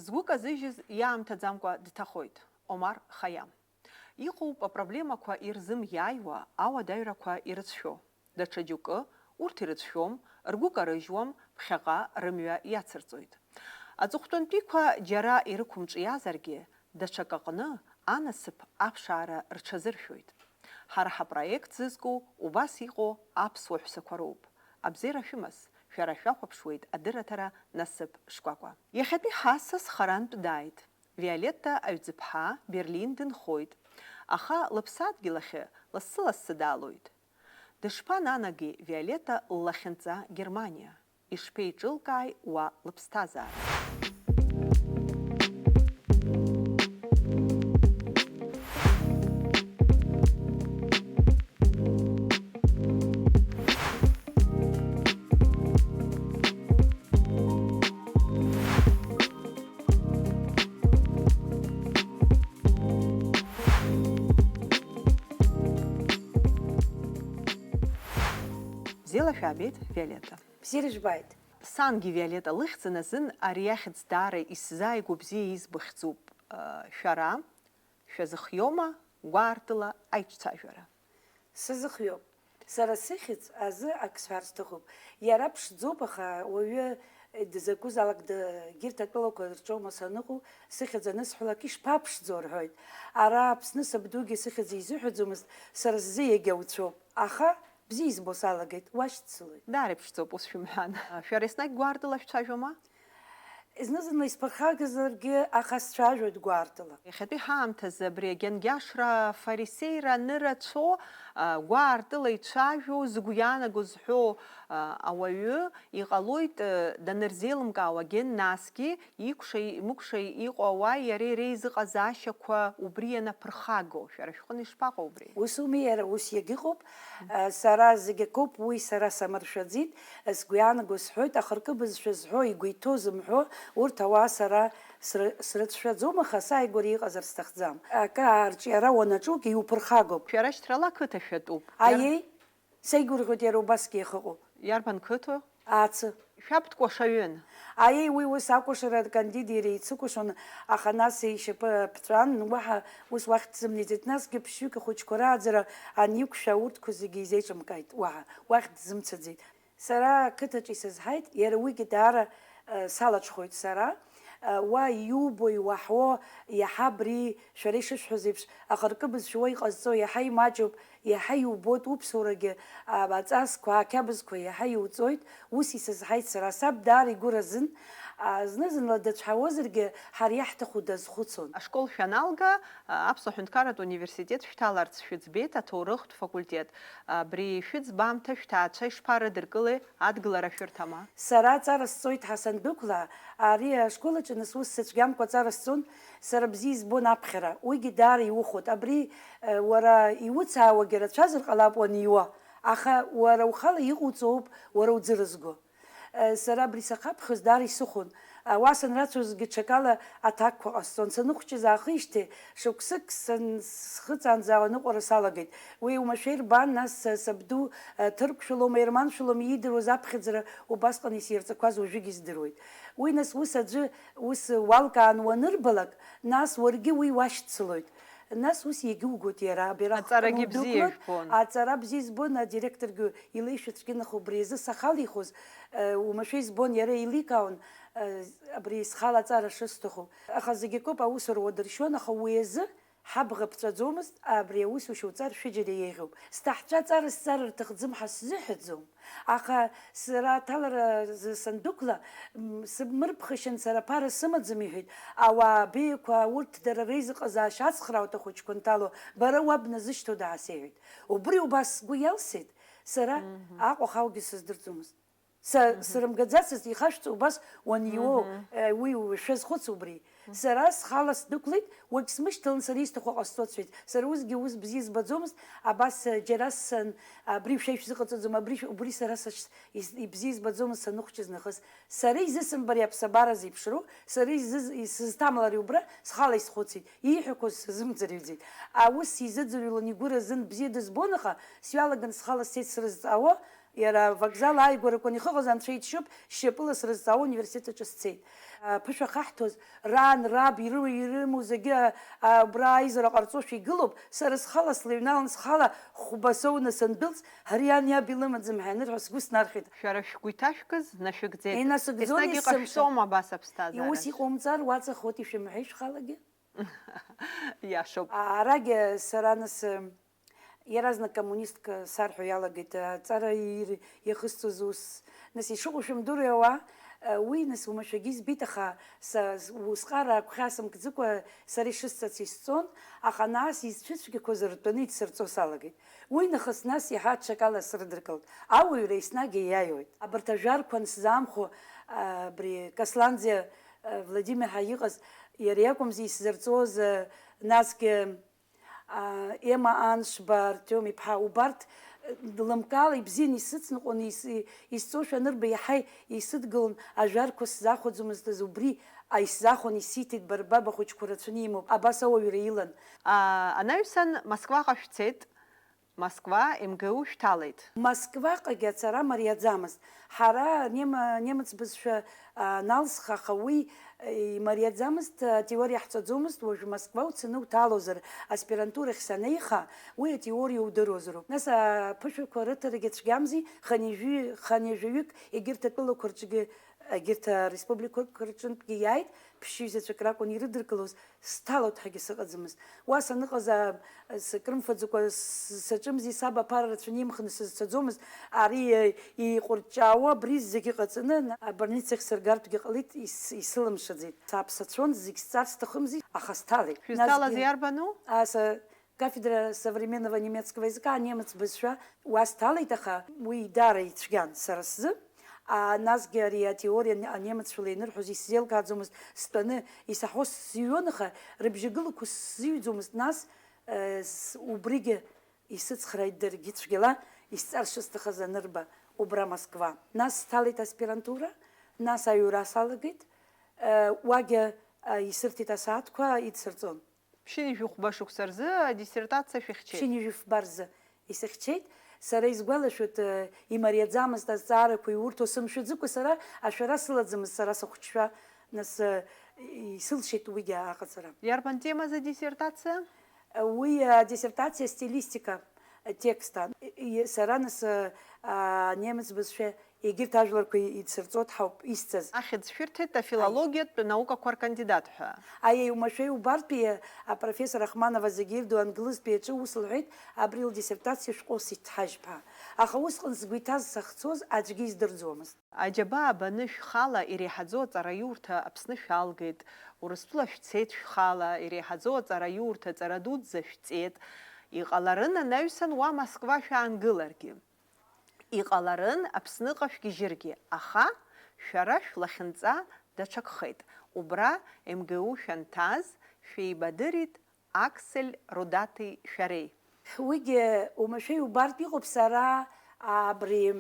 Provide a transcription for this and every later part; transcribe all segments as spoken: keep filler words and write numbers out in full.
Згәы казыжьыз иаамҭаӡамкәа дҭахоит, Омар Хаиам. Иҟоуп апроблемақәа ирзымиааиуа, ауадаҩрақәа ирыцәшәо. Даҽа џьоукы, урҭ ирыцәшәом, ргәы карыжьуам, ԥхьаҟа рымҩа иацырҵоит. Аҵыхәтәантәиқәа џьара ирықәымҿиазаргьы, даҽакаҟны анасыԥ аԥшаара рҽазыршәоит. Ҳара ҳапроект зызку убас иҟоу аԥсуа ҳәсақәа роуп. Абзиара шәымаз, шәара шәахәаԥшуеит адырраҭара Насыԥ шкәакәа. Иахьатәи ҳасас харантә дааит. Виолетта Аҩӡыԥҳа Берлин дынхоит, аха лыԥсадгьыл ахьы лассы-лассы даалоит. Дышԥананаги Виолетта ллахьынҵа Германиа? Ишԥеиҿылкааи уа лыԥсҭазаара? Бзиала шәаабеит, Виолетта. Бзиара жәбааит. Сангьы Виолетта лыхьӡын азын ари ахьӡ даара исзааигәоу бзиа избо хьӡуп, э, шәара шәазыхиоума гәаартыла аиҿцәажәара? Сазыхиоуп. Сара сыхьӡ азы ак сҳәар сҭахуп. Иара ԥшӡоуп, аха уаҩы дызакәызаалак д-, егьырҭ атәылақәа рҿоума саныҟоу, сыхьӡ анысҳәалак, ишԥаԥшӡоу рҳәоит. Ара Аԥсны сабдугьы сыхьӡ изыҳәаӡомызт, сара сзы иагьа уцәоуп. Аха бзиа избо салагеит, уашьцылоит. Даареиԥшӡоуп, ус шәымҳәан. Шәара еснагь гәаартыла шәцәажәома? Зны-зынла исԥырхагазаргьы, аха сцәажәоит гәаартыла. Иахьатәи ҳаамҭазы абри агьангьашра фарисеира анырацәоу, а, гәаартыла ицәажәо, згәы иаанаго зҳәо, а, ауаҩы иҟалоит, а, данырзеилымкаауагьы, насгьы икәшеи имыкәшеи иҟоу ауаа иареи реизыҟазаашьақәа убри ианаԥырхаго. Шәара шәҟны ишԥаҟоу убри? Ус ауми, иара ус иагьыҟоуп. Сара зегь акоуп, уи сара самыршәаӡеит, сгәы иаанаго сҳәоит, ахыркы бызшәа зҳәо, игәы иҭоу зымҳәо, урҭ ауаа сара сры-, срыцәшәаӡом, аха сааигәара иҟазар сҭахӡам. Акы аарҿиара уанаҿугьы иуԥырхагоуп. Шәара шьҭрала ақыҭа шәатәуп. Аиеи, сеигәырӷьоит иара убасгьы иахыҟоу. Иарбан қыҭоу? Аацы. Шәаб дкәашаҩын. Аиеи, уи ус акәашара кандид иара ицыкәашон, аха нас ишьапы ԥҵәан, уаҳа ус уахь дзымнеиӡеит. Насгьы ԥшьҩык ахәыҷқәа рааӡара аниқәшәа, урҭқәа зегьы изеиҿымкааит, уаҳа уахь дзымцаӡеит. Сара ақыҭаҿы исызҳаит, иара уигьы даара, э, салаҽхәоит сара. Э, уа иубо, иуаҳәо, иаҳа абри шәара ишышәҳәаз еиԥш, ахыркы бызшәа уа иҟазҵо иаҳа имаҷуп, иаҳа иубоит уԥсуарагьы, а, аҵасқәа, ақьабзқәа иаҳа иуҵоит, ус исызҳаит сара. Саб даара игәы разын, а, зны-зынла дацәҳауазаргьы, ҳара иаҳҭаху дазхәыцуан. Ашкол шәаналга, а, Аԥсуа ҳәынҭқарратә университет шәҭаларц шәыӡбеит, аҭоурыхтә факультет. Абри шәыӡбамҭа шәҭаацәа ишԥарыдыркылеи, адгылара шәырҭама? Сара аҵара сҵоит ҳәа сандәықәла, ари ашкол аҿы нас ус сыцәгьамкәа аҵара сҵон, сара бзиа избон аԥхьара, уигьы даара иухәоит. Абри, э, уара иуцаауагьы рацәазар ҟалап уаниуа, аха уара ухала иҟауҵоуп уара уӡырызго. Э, сара абри сахаԥхьоз даара исыхон. Ауаа санрацәажәозгьы ҽакала аҭакқәа ҟасҵон. Саныхәҷыз аахижьҭеи шықәсык сан-, схыҵаанӡа аныҟәара салагеит. Уи оумашәа ирбан, нас, э, сабду, э, ҭырқәшәалома, ерманшәалома иидыруаз аԥхьаӡара убасҟан исирҵақәаз уажәыгь издыруеит. Уи нас ус аӡәы ус уалкаан уанырбалак, нас уаргьы уи уашьцылоит. Нас ус иагьугоит иара, абираҟ Аҵарагьы бзиа удәықәлоит, жәбон. Аҵара бзиа избон, адиректоргьы илеишәа цәгьан, аха убри азы сахалихуаз, э, уамашәа избон, иара еиликаауан, э, абри схала аҵара шысҭаху. Аха зегь акоуп, аусура уадыршьуан, аха уи азы ҳабӷа ԥҵәаӡомызт, абри аусушьа уҵар шәыџьара еиӷьуп. Сҭаҳцәа аҵара сҵар рҭахӡам ҳәа сзыҳәаӡом. Аха сара аҭалара сандәықәла, м, сыбмырԥхашьан, сара аԥара сымаӡам, иҳәеит. Ауаа абеиақәа, урҭ дара реизыҟазаашьа ацхраауеит ахәыҷқәа анҭало, бара уа бназышьҭоу даасеиҳәеит. Убри убас сгәы иалсит, сара Аҟәа ахаугьы сыздырӡомызт. Са срымгаӡацызт, ихашәҵа убас уаниуоу, э, уи шәазхәыц убри. Сара схала сдәықәлеит, уагь смышьҭалан, сара исҭаху ҟасҵоит, сҳәеит. Сара усгьы ус бзиа збаӡомызт, абас, э, џьара сан, абри шәа ишәзыҟаҵаӡом, абри шә-, убри сара сач-, ис-, ибзиа избаӡомызт саныхәҷыз нахыс. Сара изысымбари аԥсабара зеиԥшроу, сара изыз-, исызҭамлари убра, схала исхәыцит, ииҳәақәоз сазымӡырҩӡеит. Аус сизыӡырҩлон, игәы разын, бзиа дызбон, аха сҩалаган схала сцеит срызҵаауа, Иара авокзал ааигәарақәа анихыҟаз анцәа иџьшьоуп, шьапыла срызҵаауа университет аҿы сцеит. Аԥышәа ахаҳҭоз, ран, раб иры-, ирымоу зегьы, а, убра аизара ҟарҵошәа игылоуп, сара схала слыҩналан, схала хәба соуны сандәылҵ, ари ан иаб илымаӡам ҳәа анырҳәа, сгәы снархьит. Шәара шәгәы иҭашәкыз нашәыгӡеит. Инасыгӡон. Еснагь есымша. Иҟашәҵома абас аԥсҭазаара? Иус иҟоумҵар, уаҵахоит, ишәымҳәеи шәхалагьы? Иашоуп. Арагьы сара нас, э, иаразнак коммунистк сарҳәо иалагеит, аҵара ир-, иахысҵоз ус. Нас ишыҟоу шәымдыруеи ауаа? Э, уи нас уамашәагьы избеит, аха са з-, усҟара агәхьаа сымкӡыкәа сара ишысҵац исҵон, аха нас изцәыцәгьақәаз ртәаны идсырҵо салагеит. Уи нахыс нас иаҳа аҽакала срыдыркылт. Ауаҩра еснагь ииааиуеит. Абарҭ ажәарқәа ансзаамхәо, а, абри Касланӡиа, а, Владимир ҳәа иҟаз, иара иакәымзи исзырҵоз, а, насгьы, а, Ема Аншба, Артиом иԥҳа, убарҭ, а, лымкаала ибзианы исыцныҟәон, ис-, исҵошәа анырба иаҳа исыдгылон, ажәарқәа сзахәаӡомызт азы, убри исзахәон, исиҭеит, бара баб ахәыҷқәа рацәаны имоуп, абас ауаҩра илан. А, анаҩсан Москваҟа шәцеит. Москва, М Г У шәҭалеит. Москваҟагьы ацара мариаӡамызт. Ҳара нема-, немыц бызшәа, а, аналсха, аха уи, э, имариаӡамызт, атеориа ҳҵаӡомызт, уажә Москва уцаны уҭалозар, аспирантурахь санеиха, уи атеориа удыруазароуп. Нас аԥышәақәа рыҭарагьы цәгьамзи, хынҩажәи-, хынҩажәаҩык егьырҭ атәылақәа рҿгьы, егьырҭ ареспубликақәа рҿынтәгьы иааит, ԥшьҩы заҵәык ракәын ирыдыркылоз, сҭалоит ҳәагьы сыҟаӡамызт. Уа саныҟаз, а, с-, крымфаӡакәа с-, саҿымзи, саб аԥара рацәаны имхны сызцаӡомызт. Ари, э, иҟәырҷҷаауа абри зегьы ҟаҵаны, на-, абольницахь сыргартәгьы ҟалеит, ис-, исылымшаӡеит. Сааԥсацәон, зегь сҵар сҭахымзи, аха сҭалеит. Шәызҭалаз насгьы иарбану? А, са-, кафедра современного немецкого языка, анемец бызшәа, уа сҭалеит, аха уи даара ицәгьан сара сзы. А, насгьы ари атеориа ан-, анемеццәа леинырҳәоз исзеилкааӡомызт, стәаны исаҳо сзыҩуан, аха рыбжьагылақәа сзыҩӡомызт, нас, э, с-, убригьы исыцхрааит даргьы цәгьала, исҵар шысҭахыз анырба, убра Москва. Нас сҭалеит аспирантура, нас аҩра салагеит, э, уагьы, э, исырҭеит асааҭқәа, идсырҵон. Ԥшьынҩажәи хәба шықәса рзы адиссертациа шәыхьчеит. Ԥшьынҩажәи фба рзы исыхьчеит. Сара исгәалашәоит, э, имариаӡамызт азҵаарақәа иурҭо, сымшәаӡыкәа сара ашәара сылаӡамызт, сара сыхәҷшәа, нас, э, исылшеит уигьы аҟаҵара. Иарбан темаз адиссертациа? Уи, э, диссертациа стилистика, э, текста. И, и, сара нас, э, а, немец бызшәа Егьырҭ ажәларқәа идсырҵоит ҳауп исҵаз. Ахьӡ шәырҭеит афилологиатә наукақәа ркандидат ҳәа. Аиеи, умашәеи убартәи апрофессор Ахманова Загьир ду англызтәи аҿы ус лҳәеит, абри лдиссертациа шәҟәы сиҭҳажьып ҳәа. Аха усҟан сгәы иҭаз сахьцоз аӡәгьы издырӡомызт. Аџьабаа баны шәхала иреиҳаӡоу аҵараиурҭа Аԥсны шәалгеит, Урыстәыла шәцеит шәхала иреиҳаӡоу аҵараиурҭа ҵара дуӡӡа шәҵеит. Иҟаларын анаҩсан уа Москва шәаангыларгьы. Иҟаларын Аԥсныҟа шәгьежьыргьы, аха шәара шәлахьынҵа даҽакхеит. Убра М Г У шәанҭаз, шәеибадырит Аксель Рудаҭи шәареи. Уигьы умашәа иубартә иҟоуп, сара абри,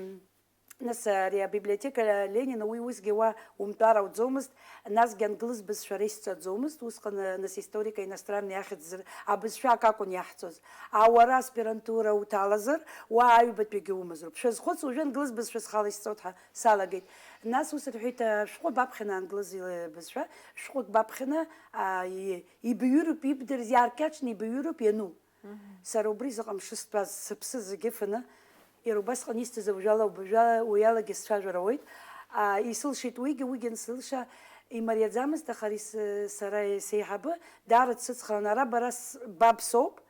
нас, ари абиблиотека Ленина, уи усгьы уа умтәар ауӡомызт, насгьы англыз бызшәа ара исҵаӡомызт, усҟан, нас, историка иностранный ахьӡ зыр-, абызшәа акакәын иаҳҵоз. А уара аспирантура уҭалазар, уа аҩбатәигьы умазароуп. Шәазхәыц, уажәы англыз бызшәа схала исҵоит ҳәа салагеит. Нас ус рҳәеит, шәҟәы баԥхьаны англыз бызшәа, шәҟәык баԥхьаны, а, и-, ибаҩыроуп, ибдырыз, иааркьаҿны ибаҩыроуп иану. Мгм. Сара убри заҟа мшы стәаз, сыԥсы зегьы фаны, иара убасҟан исҭаз абжала, убжала уи алагьы сцәажәара ауеит. А, исылшеит уигьы, уигьы ансылша, имариаӡамызт, аха ари с-, сара сеиҳабы даара дсыцхраауан, ара бара с-, баб соуп,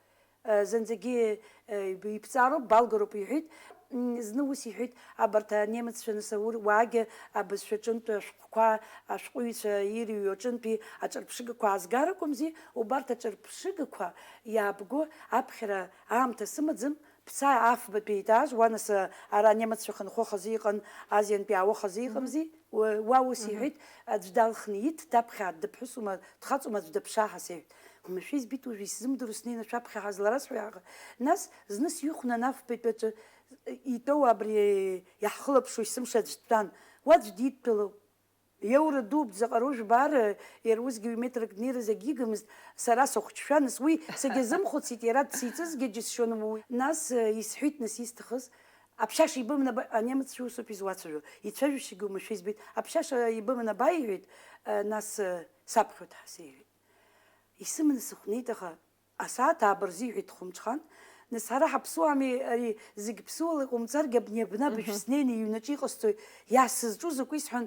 э, зынӡагьы, э, иб-, ибҵароуп, балгароуп, иҳәеит. М, зны ус иҳәеит, абарҭ анемеццәа, нас, аур-, уаагьы абызшәа ҿынтә ашәҟәқәа, ашәҟәыҩҩцәа ирыҩуа ҿынтәи аҿырԥшыгақәа аазгар акәымзи, убарҭ аҿырԥшыгақәа иаабго аԥхьара аамҭа сымаӡам, бца афбатәи аетаж, уа, нас, ара анемеццәа хынхо хазы иҟан, Азиантәи аауа хазы Мгм. иҟамзи, уа, уа ус Мгм. иҳәеит, аӡә далхны иҭ, даԥхьааит, дыԥҳәысума, дхаҵоума, аӡә дыԥшаа ҳәа сеиҳәеит. Умашәа избеит, уажә исзымдыруа снеины шәаԥхьа ҳазларасҳәо иаҳа. Нас, зны сҩыхәнан афбатәи аҿы итәоу абри иаҳхылаԥшуа есымша аӡә дтәан. Уа аӡә дидтәалоуп. Иаура дууп, заҟа роу жәбар, иара усгьы ҩ-метрак днеирыз агьигамызт, сара сыхәҷшәа, нас уи сагьазымхәыцит, иара дсеиҵызгьы џьысшьон уи. Нас, э, исҳәеит, нас исҭахыз, Аԥшьаша ибыман аба, анемец шәусоуп изуацәажәо, ицәажәашьагьы уамашәа избеит, аԥшьаша ибыман аба, иҳәеит, э, нас, э, саԥхьоит ҳәа сеиҳәеит. Исыманы сыхәнеит, аха асааҭ ааба рзы иҳәеит Хәымҽхан, нас ҳара ҳаԥсуами, ари зегь ԥсуала иҟоумҵаргьы абни абна бышә Мгм. снеины иҩнаҿы иҟасҵои, иаасызҿу закәи сҳәан,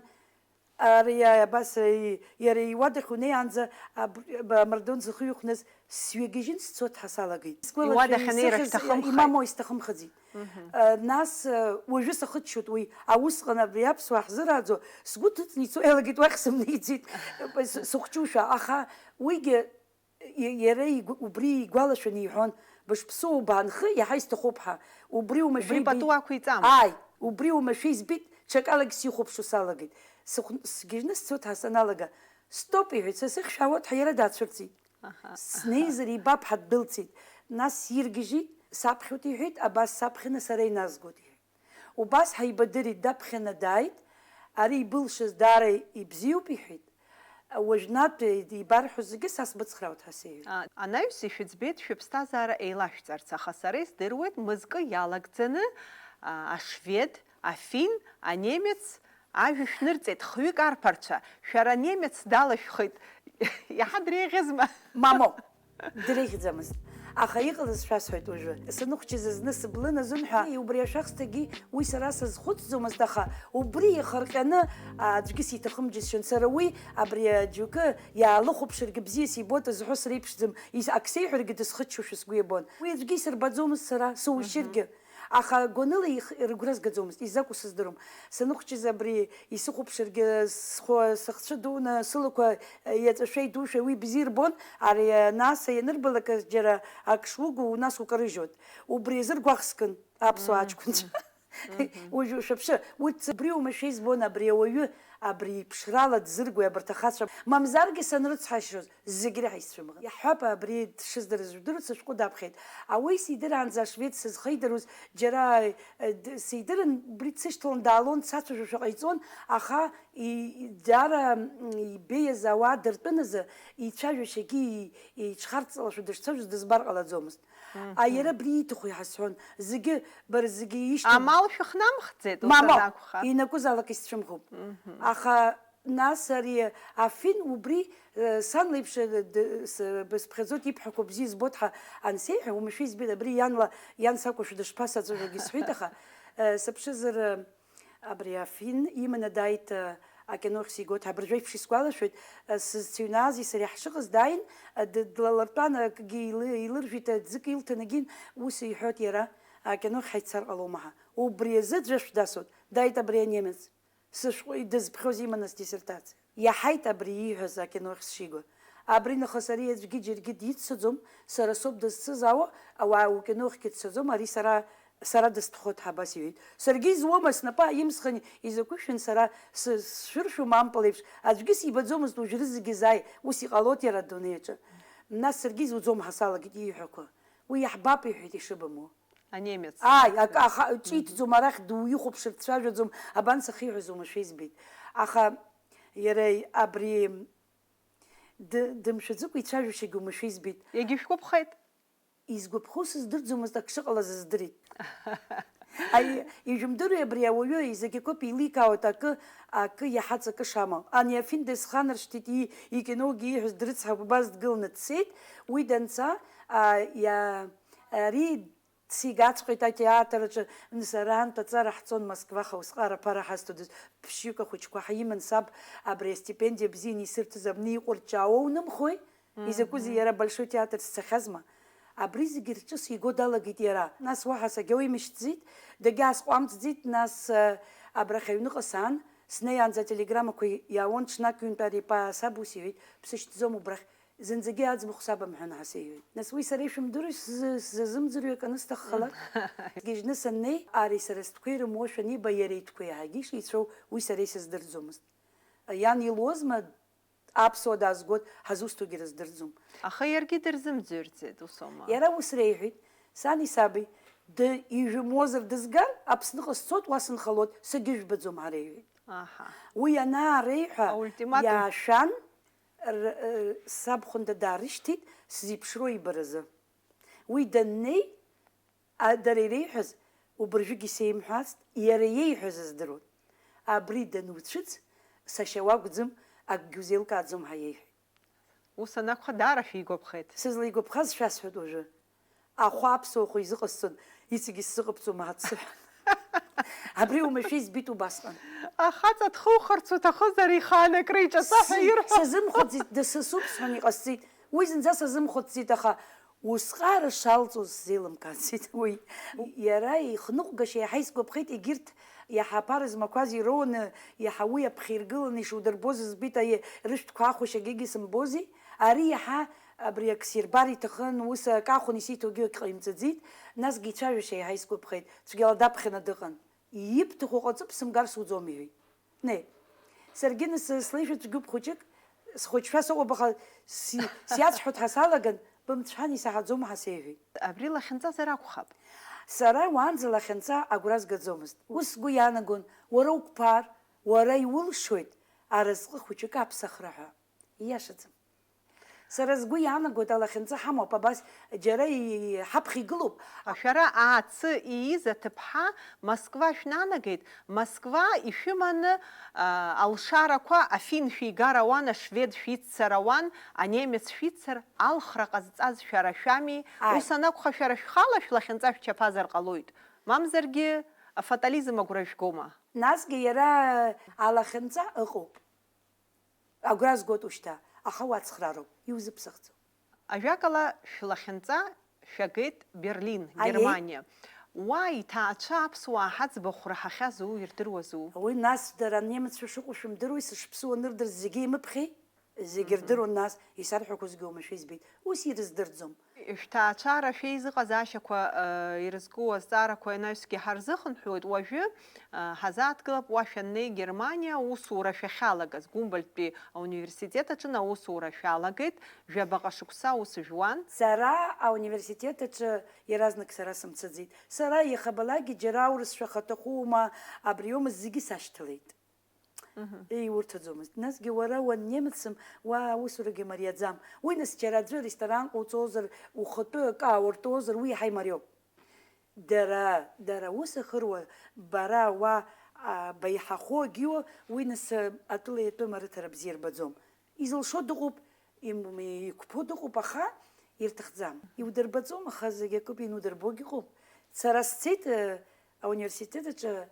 Ари абас, и-, иара иуадахь унеиаанӡа аб-, б-, амардуан зыхы иқәныз сҩагьежьын сцоит ҳәа салагеит. Сгәалашәеит, Иуадахь анеира исыхьыз шәҭахымхеит. Имамуа исҭахымхаӡеит. Мгм. Э, нас, э, уажәы сахыччоит уи, аусҟан абри аԥсуаа ҳзырааӡо, сгәы ҭыҵны ицо иалагеит, уахь сымнеиӡеит, с-, сыхәҷушәа, аха уигьы И-, иара игәы-, убри игәалашәаны иҳәон, бышԥсоу, убаанхы, иаҳа исҭахуп ҳәа. Убри умашәа Убри ибеит. Пату ақәиҵама? Ааи, убри умашәа избеит, ҽакалагь сихәаԥшуа салагеит. Сыхә-, сгьежьны сцоит ҳәа саналага, стоп, иҳәеит, са сыхьшәаауеит ҳәа иара даацәырҵит. Аҳа, аҳа. Снеизар ибап ҳәа ддәылҵит. Нас сиргьежьит, саԥхьоит иҳәеит, абас саԥхьаны сара иназгоит иҳәеит. Убас ҳаибадырит, даԥхьаны дааит, ари ибылшаз даара ибзиоуп, иҳәеит. Уажәнатә ибарҳәо зегьы са сбыцхраауеит ҳәа сеиҳәеит. А, анаҩс ишәыӡбеит шәыԥсҭазаара еилашәҵарц, аха сара издыруеит, мызкы иалагӡаны, а, ашвед, афин, анемец ажәа шәнырҵеит, хҩык арԥарцәа, шәара анемец далашәхеит. Иаҳа дреиӷьызма? Мамоу. Дреиӷьӡамызт. Аха иҟалаз шәасҳәоит уажәы. Саныхәҷыз зны сыблын азын ҳәа, убри ашәахсҭагьы уи сара сазхәыцӡомызт, аха убри ихырҟьаны, а, аӡәгьы сиҭахым џьысшьон. Сара уи абри аџьоукы иаалыхәаԥшыргьы бзиа сибоит, зҳәо среиԥшӡам, ис-, ак сеиҳәаргьы дысхыччошәа сгәы иабон. Уи аӡәгьы исырбаӡомызт сара, сушьыргьы. Мгм. Аха гәаныла их-, рыгәра згаӡомызт, изакәу сыздырам. Саныхәҷыз абри исыхәаԥшыргьы, схәы, сыхцәы дуны, сылақәа, э, иаҵәашәа идушәа уи бзиа ирбон, ари, э, нас ианырбалак џьара ак шугу, нас укарыжьуеит. Убри азы ргәаӷ скын аԥсуаа Мм. аҷкәынцәа. Мгм. Уажәы шәаԥшы, урҭ убри оумашәа избон, абри ауаҩы абри иԥшрала дзыргои абарҭ ахацәа, мамзаргьы санрыцҳашьоз, зегь реиҳа исцәымӷын. Иаҳҳәап, абри дшыздырыз жәдыруеит, сышәҟәы даԥхьеит. Ауаҩы сидыраанӡа ашвед сызхеидаруаз џьара, э, д-, сидырын, убри дсышьҭалан даалон, дсацәажәошәа ҟаиҵон, аха и-, и-, даара, м, ибеиаз ауаа дыртәын азы, ицәажәашьагьы и-, иҽхарҵалашәа дышцәажәоз дызбар ҟалаӡомызт. Мгм. А, иара абри ииҭаху иаҳа сҳәон. Зегьы, бара зегьы ишьҭоу Амал шәыхнамхӡеит, ус Мамоу, анакәха. Инакәызаалак исцәымӷуп. Мгм. Аха Нас ари афин убри, э, сан леиԥш, э, д-, с-, бысԥхьаӡоит, ибҳәақәо бзиа избоит ҳәа ансеиҳәа, уамашәа избеит, абри ианла, иан сакәушәа дышԥасаҵәыжәогьы сҳәеит, аха, э, сыԥшызар, э, абри афин иманы дааит, э, акино ахь сигоит ҳәа, абыржәы еиԥш исгәалашәоит, э, сызцыҩнаази сареи ҳшыҟаз дааин, э, д-, длалыртәан, акгьы илы-, илыржәит, аӡык илҭан егьин, ус иҳәоит иара, акино ахь ҳаиццар ҟалома ҳәа. Убри азы аӡәы шәдасуеит, дааит абри анемец. Сышәҟәы идызԥхьоз иман асдиссертациа. Иаҳаит абри ииҳәаз акино ахь сшигәа. Абри нахыс ари аӡәгьы џьаргьы диццаӡом, сара соуп дызцыз ауа, ауаа укино ахьгьы дцаӡом, ари сара, сара дыстәхоит ҳәа абас иҳәеит. Саргьы изуама, снапы ааимсхын, изакәышәын сара сы-, сшәыршәума ампыл еиԥш, аӡәгьы сибаӡомызт уажәрызегьы зааи, ус иҟалоит иара адунеи аҿы. Нас саргьы изуӡом ҳәа салагеит ииҳәақәа. Уи иаҳбап, иҳәеит, ишыбымоу. Анемец. Ааи, акы аха-, ҿиҭӡом, арахь дуихәаԥшыр дцәажәаӡом, абан сахьиҳәаз умашәа избеит. Аха иара абри д-, дымшәаӡыкәа ицәажәашьагьы умашәа избеит. Иагьышәгәаԥхеит? Изгәаԥхоу сыздырӡомызт, ак шыҟалаз здырит. Аи, ижәымдыруеи абри ауаҩы, изакьакоуп еиликаауеит акы, акы иаҳа ҵакы шамоу. Ани афин дысханаршҭит, и-, икиногьы ииҳәаз дрыцҳауп, убас дгыланы дцеит. Уи данца, а, иа-, ари Дсигаҵәҟьеит атеатр аҿы, нас арантә аҵара ҳҵон Москваха, усҟара аԥара ҳазҭодаз, ԥшьҩык ахәыҷқәа ҳиман, саб абри астипендиа бзианы исырҭоз абни иҟәырҷҷаауа унымхои? Мгм. Изакәызеи иара Большой театр сцахьазма? Абри зегьы рҿы сиго далагеит иара. Нас уаҳа сагьоуимышьҭӡеит, дагьаасҟәамҵӡеит, нас, э, абрахь аҩныҟа саан, снеиаанӡа ателеграммақәа иаауан, ҽнак ҩынтә ари паа саб ус иҳәеит, бсышьҭӡом убрахь. Зынӡагьы аӡбахә сабымҳәан ҳәа сеиҳәеит. Нас уи сара ишәымдыруеи, сзы-, сзазымӡырҩуа акы анысҭаххалак? Сгьежьны саннеи, ари сара стәқәа ирымуашәа аниба, иара итәқәа иаҳагьы ишицәоу уи сара исыздырӡомызт. Иан илуазма, аԥсуа даазгоит, ҳазусҭоугьы рыздырӡом. Аха иаргьы дырзымӡырҩӡеит, усоума? Иара ус реиҳәеит, сани саби, д-, ижәымуазар дызгар, Аԥсныҟа сцоит, уа сынхалоит, сагьыжәбаӡом ҳәа реиҳәеит. Аҳа. Уи анаареиҳәа, Аультиматум. Иаашәан, р-, р-, сабхәында даарышьҭит, сзеиԥшроу ибаразы. Уи даннеи, а, дара иреиҳәаз, Убыржәгьы сеимҳәацт, иара иеиҳәаз здыруан. Абри дануцәыӡ, сашьа уакәӡам, акгьы узеилкааӡом ҳәа иеиҳәеит. Ус анакәха, даара шәигәаԥхеит. Сызлаигәаԥхаз шәасҳәоит уажәы. Ахәы аԥсуа хәы изыҟасҵон, иҵегьы сзыҟабҵом, аҳ, дсыҳәан. Абри уамашәа избеит убасҟан. Ахаҵа дхухарц уҭахызар, ихаан акры иҿаҵа ҳәа Сзы-, ирҳәо. Сазымхәыцит, дысасуп сҳәан иҟасҵеит. Уи зынӡа сазымхәыцӡеит, аха усҟара шалҵуаз сзеилымкаацит уи. Иара ихныҟәгашьа иаҳа исгәаԥхеит, егьырҭ иаҳа аԥара змақәаз ироуаны, иаҳа уи аԥхьа иргыланы ишудырбоз збеит, аиеи, рышәҭқәа ахәашьагьы сымбози. Ари иаҳа абри ак сирбар иҭахын, ус акы ахәаны исиҭогьы ак ҟаимҵаӡеит, насгьы ицәажәашьа иаҳа исгәаԥхеит, цәгьала даԥхьаны дыҟан. Ибҭаху ҟаҵып, сымгар суӡом, иҳәеит. Неи. Саргьы нас слеишәа цәгьоуп хәыҷык, схәыҷшәа сыҟоуп, аха си-, сиацәҳауеит ҳәа салаган, бымцәан, исаҳаӡом ҳәа сеиҳәеит. Абри лахьынҵазар акәхап? Сара уаанӡа лахьынҵа агәра згаӡомызт. Ус сгәы иаанагон, уара уқәԥар, уара иулшоит аразҟы хәыҷык аԥсахра ҳәа. Ииашаӡам. Сара сгәы иаанагоит, алахьынҵа ҳамоуп, абас џьара и-, ҳаԥхьа игылоуп. Шәара Аацы ииз аҭыԥҳа Москва шәнанагеит, Москва ишәыманы, а, алшарақәа афин шәигар ауан, ашвед шәиццар ауан, анемец шәиццар, алхра ҟазҵаз шәара шәами? Ааи. Ус анакәха, шәара шәхала шәлахьынҵа шәчаԥазар ҟалоит. Мамзаргьы афатализм агәра жәгома? Насгьы иара алахьынҵа ыҟоуп. Агәра згоит ушьҭа, аха уацхраароуп, иузыԥсахӡом. Ажәакала, шәлахьынҵа шәагеит Берлин, Аиеи. Германиа. Уа иҭаацәа аԥсуаа ҳаӡбахә раҳахьазу, ирдыруазу? Уи нас дара анемеццәа шыҟоу шәымдыруеи, сышԥсыу анырдыр зегьы имыԥхьеи? Зегьы Мгм. рдыруан нас, исарҳәақәозгьы уамашәа избеит. Ус ирыздырӡом. Шәҭаацәара шәеизыҟазаашьақәа, э, ирызку азҵаарақәа ианаҩсгьы ҳарзыхынҳәуеит. Уажәы, э, ҳазааҭгылап уа шәаннеи Германиа аусура шәахьалагаз. Гумбольдтәи ауниверситет аҿы аусура шәалагеит, жәабаҟа шықәса ус жәуан. Сара ауниверситет аҿы иаразнак сара сымцаӡеит. Сара иахьабалакгьы џьара аурысшәа хаҭахума, абриомызт зегьы сашьҭалеит. Мгм. Еи, урҭаӡомызт. Насгьы уара уаннемецым, уа аусурагьы мариаӡам. Уи нас џьара аӡәы аресторан ҟауҵозар, ухатәы акы аауртозар, уи иаҳа имариоуп. Дара, дара аус ахыруа, бара уа, а, баиҳахо агьиуа, уи нас, а, атәыла иатәым арыҭара бзиа рбаӡом. Изылшо дыҟоуп, им-, иқәԥо дыҟоуп, аха ирҭахӡам. Иудырбаӡом, аха зегь акоуп, ианудырбогь ыҟоуп. Сара сцеит, э, ауниверситет аҿы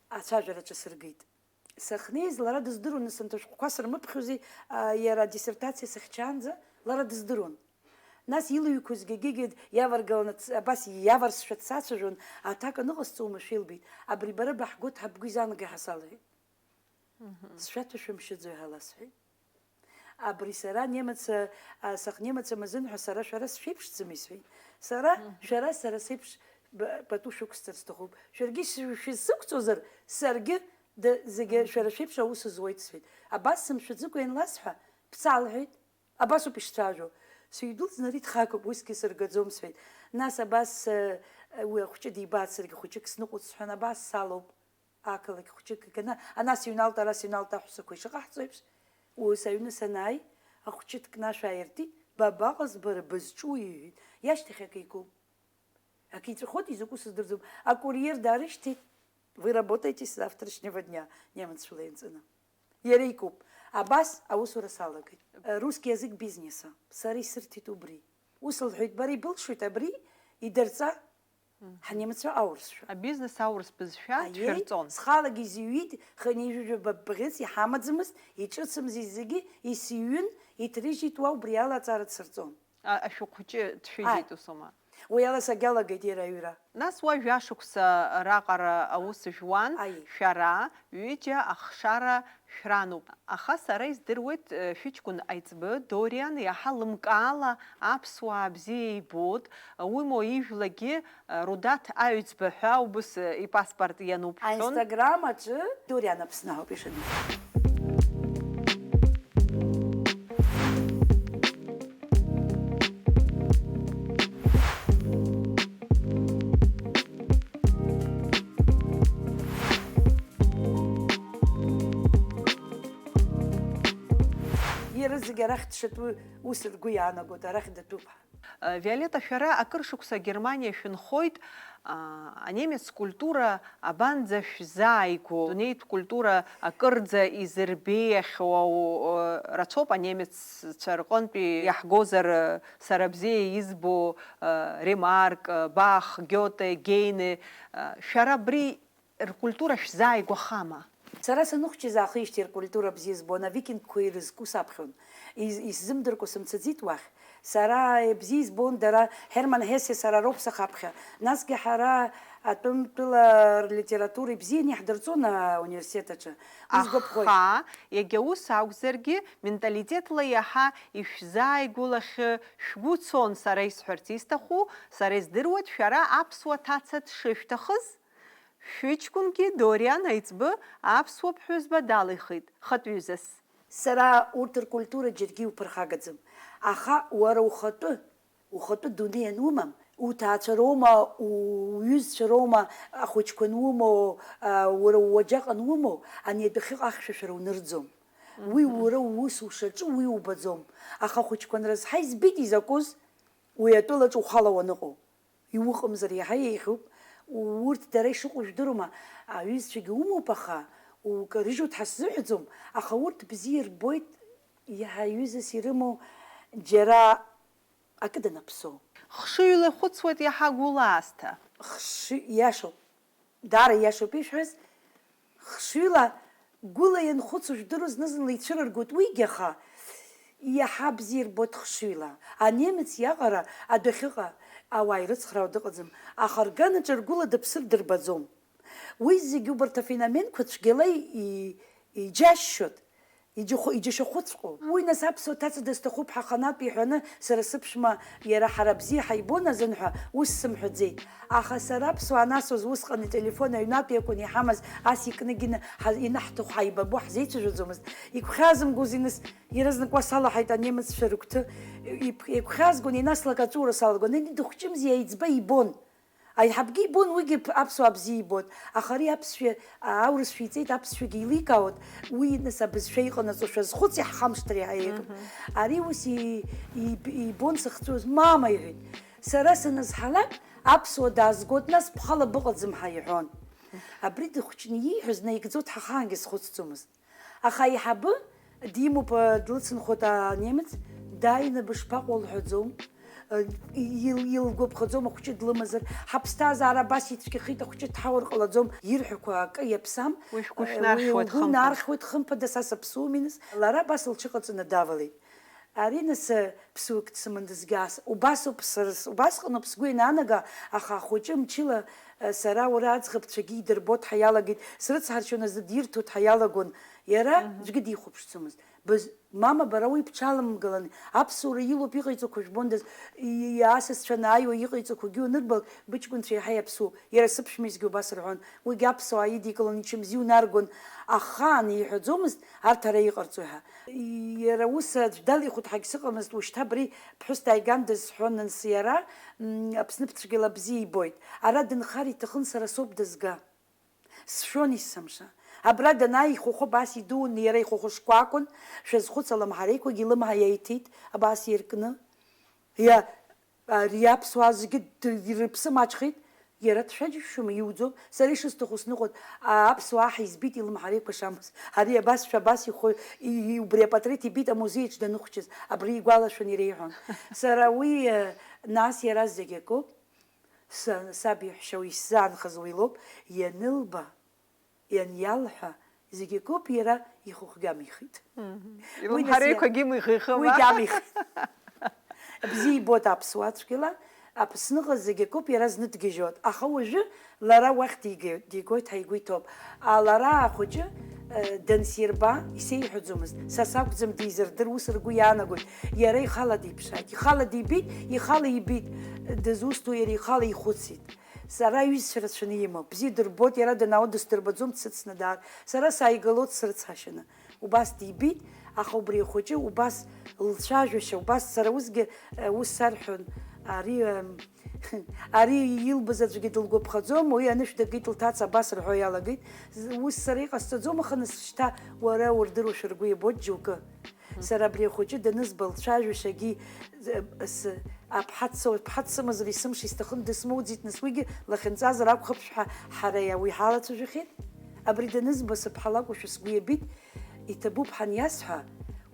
ацәажәараҿы сыргеит. Сахьнеиз лара дыздыруан, нас анҭ ашәҟәқәа сырмыԥхьози, а, иара адиссертациа сыхьчаанӡа лара дыздыруан. Нас илыҩқәозгьы егьигьы иаваргаланы дц-, абас иаварсшәа дсацәажәон, аҭак аныҟасҵо уамашәа илбеит. Абри бара баҳгоит ҳәа бгәы изаанагеи ҳәа салҳәеит. Мгм. Сшәаҭәашәымшьаӡои ҳәа ласҳәеит. Абри сара немец, а, сахьнемец амазын ҳәа сара шәара сшәеиԥшӡам исҳәеит. Сара, Мгм. шәара сара сеиԥш б-, пату шәықәсҵар сҭахуп. Шәаргьы шәы-, шәызсықәҵозар, саргьы д-, зегьы Мгм. шәара шәеиԥш аус зуеит сҳәеит. Абас сымшәаӡыкәа ианласҳәа, бца лҳәеит. Абасоуп ишцәажәо. Сыҩдәылҵны ари дхагоуп, усгьы сыргаӡом сҳәеит. Нас абас, э, уи ахәҷы дибааит, саргьы хәыҷык сныҟәоит сҳәан, абас салоуп. Ақалақь хәҷык иганы, ана сыҩналт, ара сыҩналт аҳәсақәа ишыҟаҳҵо еиԥш, ус аҩны санааи, ахәҷы дкнашә ааиртит, ба баҟаз бара, бызҿу, иҳәеит. Иашьҭахь акы икуп. Акы иҵәахуеит, изакәу сыздырӡом. Акурьер даарышьҭит, вы работаете с завтрашнего дня, немеццәала ианҵаны. Иара икуп. Абас аусура салагеит. Русский язык бизнеса. Сара исырҭеит убри. Ус лҳәеит, бара ибылшоит абри, идырҵа, Мгм. Ҳнемеццәа аурысшәа. Абизнес аурыс бызшәа Аиеи, дшәырҵон. Схалагьы изыҩит, хынҩажәижәаба бӷьыц иҳамаӡамызт, иҿыцымзи зегьы, исыҩын, иҭрыжьит уа, убри ала аҵара дсырҵон. А, ашәҟәы хәыҷы дшәыжьит Аи. Усома? Уи ала сагьалагеит иара аҩра. Нас уа жәашықәса раҟара аус жәуан, Аиеи. Шәара ҩыџьа ахшара шәрануп. Аха сара издыруеит, э, шәыҷкәын аиҵбы Дориан иаҳа лымкаала аԥсуаа бзиа ибоит, уимоу ижәлагьы, э, Рудаҭ аҩӡба ҳәа убыс, э, ипаспорт иануп ҳҳәон. Аинстаграм аҿы Дориан Аԥсны ауп ишану. Иара зегь арахь дшатәу ус ргәы иаанагоит, арахь датәуп ҳәа. Виолетта, шәара акыр шықәса Германиа шәынхоит, Анемец культура абанӡа шәзааигәоу? Дунеитә культура акырӡа изырбеиахьоу рацәоуп анемеццәа рҟынтәи иаҳгозар, сара бзиа избо, Ремарк, Бах, Гиоте, Гейне. Шәара абри ркультура шәзааигәахама? Сара саныхәҷыз аахижьҭеи ркультура бзиа збон, авикингқәа ирызку саԥхьон. Ис-, исзымдыркәа сымцаӡеит уахь. Сара бзиа избон дара, Ҳерман Ҳесе сара роуп сахаԥхьа. Насгьы ҳара атәымтәыла рлитература ибзианы иаҳдырҵон ауниверситет аҿы. Уи сгәаԥхоит. Аха, иагьа ус акәзаргьы, менталитетла иаҳа ишәзааигәалахьы шәгәы цон, сара исҳәарц исҭаху, сара издыруеит, шәара аԥсуа ҭаца дшышәҭахыз. Шәыҷкәынгьы Дориан Аиҵбы аԥсуа ԥҳәызба далихит, хатә ҩызас. Сара урҭ ркультура џьаргьы иуԥырхагаӡам. Аха уара ухатәы, ухатәы дунеи анумам, уҭаацәа роума, уҩызцәа роума, ахәыҷқәа анумоу, а, уара ууаџьаҟ анумоу, ани адәахьыҟа ахьшәашәара унырӡом. Уи Мгм. уара уус ушаҿу уи убаӡом. Аха ахәыҷқәа анрызҳа избеит изакәыз, уи атәылаҿ ухала уаныҟоу. Иуҟамзар иаҳа еиӷьуп. Урҭ дара ишыҟоу жәдырума, аҩызцәагьы умоуп, аха укарыжьуеит ҳәа сзыҳәаӡом, аха урҭ бзиа ирбоит, иаҳа ҩызас ирымоу џьара акы данаԥсоу. Хшыҩла ихәыцуеит иаҳа гәыла аасҭа. Хшыҩ, иашоуп. Даара иашоуп ишәҳәаз. Хшыҩла, гәыла ианхәыцу жәдыруа зны-зынла ицәырыргоит уигьы, аха иаҳа бзиа ирбоит хшыҩла. Анемец иаҟара адәахьыҟа ауаа ирыцхраауа дыҟаӡам, аха рганаҿы ргәыла дыԥсыр дырбаӡом. Уи зегьы убарҭ афеноменқәа цәгьала и-, иџьасшьоит. Иџьахәы-, иџьашьахәыҵәҟьоу. Уи нас аԥсуа ҭаца дысҭахуп ҳаханатә иҳәаны, сара сыԥшәма иара ҳара бзиа ҳаибон азын ҳәа ус сымҳәаӡеит. Аха сара аԥсуаа насоз усҟан ителефон аҩнатә иакәын иҳамаз, ас икны-гьыны ҳа-, ианаҳҭаху ҳаибабо ҳзеицәажәаӡомызт. Игәхьаазымгози нас, иаразнак уа салаҳаит анемеццәа рыгәҭы. Иб-, игәхьаазгон, ианаслак аҵәуара салагон. Ани дыхәҷымзи аиҵбы ибон. Аиҳабгьы ибон, уигьы ԥ-, аԥсуаа бзиа ибон, аха ари аԥсшәа, а, аурысшәа иҵеит, аԥсшәагьы еиликаауан, уи, нас, абызшәа иҟанаҵо шәазхәыц, иаҳхамышҭыр иаҳа еиӷьуп. Мгм. Ари ус и-, и-, ибон сахьцоз, мама, иҳәеит, сара санызҳалак, аԥсуа даазгоит, нас бхала быҟаӡам ҳәа иҳәон. Абри дыхәҷны ииҳәоз наигӡо дҳахаангьы схәыцӡомызт. Аха аиҳабы димоуп, длыцынхоит анемец, дааины бышԥаҟоу лҳәаӡом, ил-, илгәаԥхаӡом ахәҷы длымазар, ҳаԥсҭазаара абас ицәгьахеит, ахәҷы дҳауар ҟалаӡом, ирҳәақәо акы иаԥсам, Уи шәгәы уи шәнархьуеит, угәы хымԥада. Нархьуеит, хымԥада, са саԥсуами нас, лара абас лҽыҟаҵаны давалеит. Ари нас, ԥсуак дсымандазгьы ас, убасоуп сара с-, убасҟаноуп сгәы ианаанага, аха ахәыҷы мчыла, сара уара аӡӷабцәагьы идырбоит ҳәа иалагеит, срыцҳаршьон азы дирҭоит ҳәа иалагон, иара Мгм. аӡәгьы дихәаԥшӡомызт. Быз-, мама, бара уи бҽалымгалан, аԥсуара илоуп иҟаиҵақәо жәбондаз, и-, и-, асасцәа анааиуа иҟаиҵақәогьы уанырбалак, быҷкәынцәа еиҳа иаԥсуоуп. Иара сыԥшәма изгьы убас рҳәон. Уигьы аԥсуаа идикылон, ичымзи унаргон. Аха ани иҳәаӡомызт, арҭ ара иҟарҵои ҳәа. Иара ус аӡә далихәыҭҳагь сыҟамызт, ушьҭа абри ԥҳәыс дааигандаз сҳәон, нас иара, м, Аԥсны цәгьала бзиа ибоит. Ара дынхар иҭахын, сара соуп дызга. Сшәон есымша. Абра данааи ихәахәа абас идууны, иара ихәахәа шкәакәан, шәазхәыц, алымҳареиқәагьы илымҳа иаиҭеит, абас иркны. Иа-, Ари аԥсуаа зегьы д-, рыԥсы маҷхеит, иара дшәаџьышәшьома, иуӡом, сара ишысҭаху сныҟәоит, а, аԥсуаа аҳ избеит илымҳареиқәа шамаз, ари абасшәа абас ихәы, и-, и-, убри апатреҭ ибеит амузеиаҿ даныхәҷыз, абри игәалашәон иреиҳәон. Сара уи, э, нас иара зегь акоуп, са-, саб иаҳәшьа уи исзаанхаз уи лоуп, ианылба, ианиалҳәа, зегь акоуп, иара ихәыхәгьы амихит. Мгм. Уи нас Илымҳареиқәагьы имихихын, уигьы ма? Амихит. Бзиа ибоит аԥсуаа цәгьала, Аԥсныҟа зегь акоуп, иара зны дгьежьуеит. Аха уажәы лара уахь дигеит, дигоит ҳәа игәы иҭоуп. А, лара ахәыҷы, э, дансирба, исеиҳәаӡомызт. Са сакәӡам дизырдыр, ус ргәы иаанагоит. Иара ихала диԥшааит. Ихала дибеит, ихала ибеит. Дызусҭоу иара ихала ихәыцит. Сара аҩызцәа рацәаны имоуп. Бзиа дырбоит, иара данаауа дысдырбаӡом, дсыцны даар. Сара сааигалоит срыцҳашьаны. Убас дибеит, аха убри ахәыҷы убас лцәажәашьа, убас сара усгьы, э, ус сарҳәон, ари, э, ари илбаз аӡәгьы дылгәаԥхаӡом, уи анышә дакит лҭаца, абас рҳәо иалагеит. З-, ус сара иҟасҵаӡом, аха нас шьҭа уара урдыруашәа ргәы иабоит џьоукы. Сара абри ахәыҷы данызба лцәажәашьагьы, э, с-, аԥҳа дсо-, аԥҳа дсымазар исымша исҭахын, дысмоуӡеит, нас уигьы лахьынҵазар акәхап ҳәа ҳара уи ҳалацәажәахьеит. Абри данызба сыԥҳа лакәушәа сгәы иабеит, иҭабуп ҳаниасҳәа,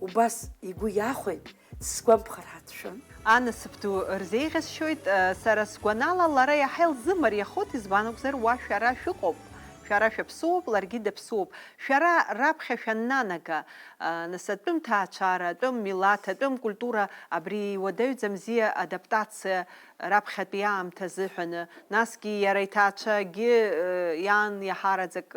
убас игәы иахәеит, дсгәамԥхар ҳәа дшәон. Анасыԥ ду рзеиӷьасшьоит, сара сгәанала, лара иаҳа илзымариахоит, избан акәзар, уа шәара шәыҟоуп, шәара шәаԥсуоуп, ларгьы даԥсуоуп. Шәара раԥхьа шәаннанага, нас атәым ҭаацәара, атәым милаҭ, атәым культура абри иуадаҩӡам, бзиа адаптациа раԥхьатәи аамҭа азыҳәаны, насгьы иара иҭаацәагьы иан иаҳараӡак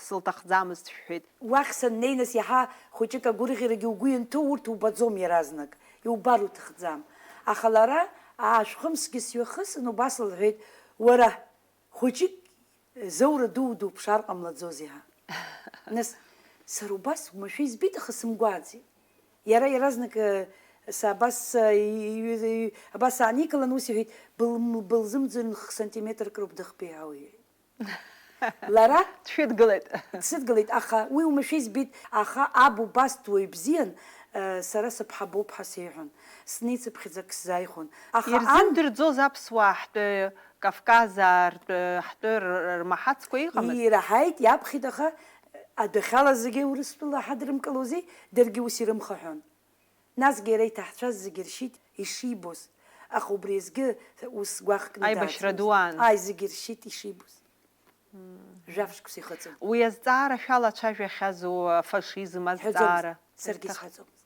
сылҭахӡамызт шәҳәеит. Уахь саннеи, нас иаҳа хәыҷык агәырӷьарагьы угәы ианҭоу урҭ убаӡом иаразнак, иубар уҭахӡам. Аха лара аашәхымсгьы сҩахысын, убас лҳәеит, уара, хәыҷык, заура дуу дуԥшаар ҟамлаӡозеи ҳәа. Нас, сара убас уамашәа избеит, аха сымгәааӡеит. Иара иаразнак, э, са абас, э, и-, и-, и-, абас ааникылан, ус иҳәеит, «Был-, былзымӡырҩ хы сантиметрк роуп дыхбеиаау», иҳәеит. Лара Дшәыдгылеит. Дсыдгылеит, аха уи уамашәа избеит, аха аб убас дуаҩ бзиан, э, сара сыԥҳа боуп ҳәа сеиҳәон. Снеицыԥхьаӡа ак сзааихәон. Аха ан- Ирзымдырӡоз аԥсуаа ҳтәы, Кавказаа ртәы, ҳтәы р-, рмаҳацкәа иҟамызт. Ираҳаит, иаԥхьеит, аха адәахьала зегьы Урыстәыла ҳадрымкылозеи, даргьы ус ирымхаҳәон. Насгьы иара иҭаҳцәаз зегьы ршьит ишибоз, аха убри азгьы ус гәаӷкны Аибашьра ду аан. Ааи, зегьы ршьит ишибоз. Жәаф шықәса ихыҵын. Уи азҵаара шәалацәажәахьазу, афашизм Ҳәаӡомызт, азҵаара? Саргьы Ирҭах- исҳәаӡомызт.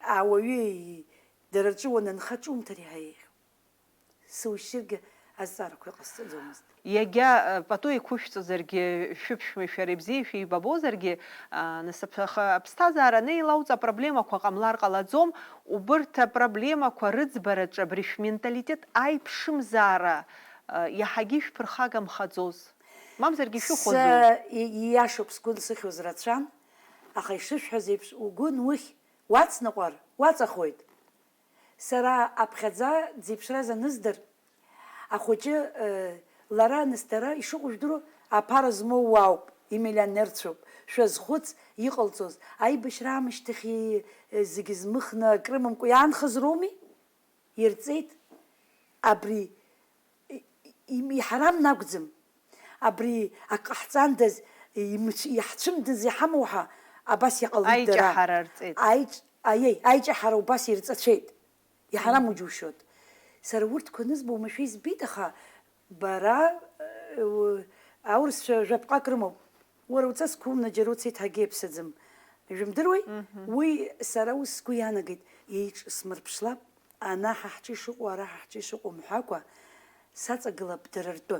Ауаҩы дара рҿы уанынха ҿумҭыр иаҳа еиӷьуп. Сушьыргьы азҵаарақәа ҟасҵаӡомызт. Иагьа, э, пату еиқәышәҵозаргьы, шәыԥшәма шәара ибзиа шәеибабозаргьы, а, нас аԥ-, аха аԥсҭазаара анеилауҵ апроблемақәа ҟамлар ҟалаӡом, убырҭ апроблемақәа рыӡбараҿы абри шәменталитет аиԥшымзаара, а, иаҳагьы ишәԥырхагамхаӡоз. Мамзаргьы шәыхәозу? Сэ и-, ииашоуп, сгәы нсыхьуаз рацәан, аха ишышәҳәаз еиԥш, угәы нухь, уацныҟәар, уаҵахоит. Сара аԥхьаӡа дзеиԥшраз аныздыр, ахәыҷы, э, лара анысҭара, ишыҟоу жәдыруа, аԥара змоу уаауп, имиллионерцәоуп, шәазхәыц, иҟалҵоз, аибашьра аамышьҭахь, э, зегьы змыхны, акрымамкәа иаанхаз роуми? Ирҵеит, абри и-, и-, иҳарамны акәӡам. Абри ак ҟаҳҵандаз, имц-, иаҳцәымдаз иҳамоу ҳәа абас иҟалеит дара. Аиҷаҳара рҵеит. Аиҿ-, аиеи, аиҷаҳара убас ирҵацәеит. Иҳараму џьушьоит. Сара урҭқәа анызба, уамашәа избеит, аха бара, э, у-, аурысцәа жәаԥҟак рымоуп. Уара уҵасқәа умнаџьара уцеит, ҳагьеиԥсаӡам. Ижәымдыруеи? Мгм. Уи сара ус сгәы иаанагеит, еиҿсмырԥшлап, ана ҳа ҳҿы ишыҟоу, ара ҳа ҳҿы ишыҟоу мҳәакәа, саҵагылап дара ртәы.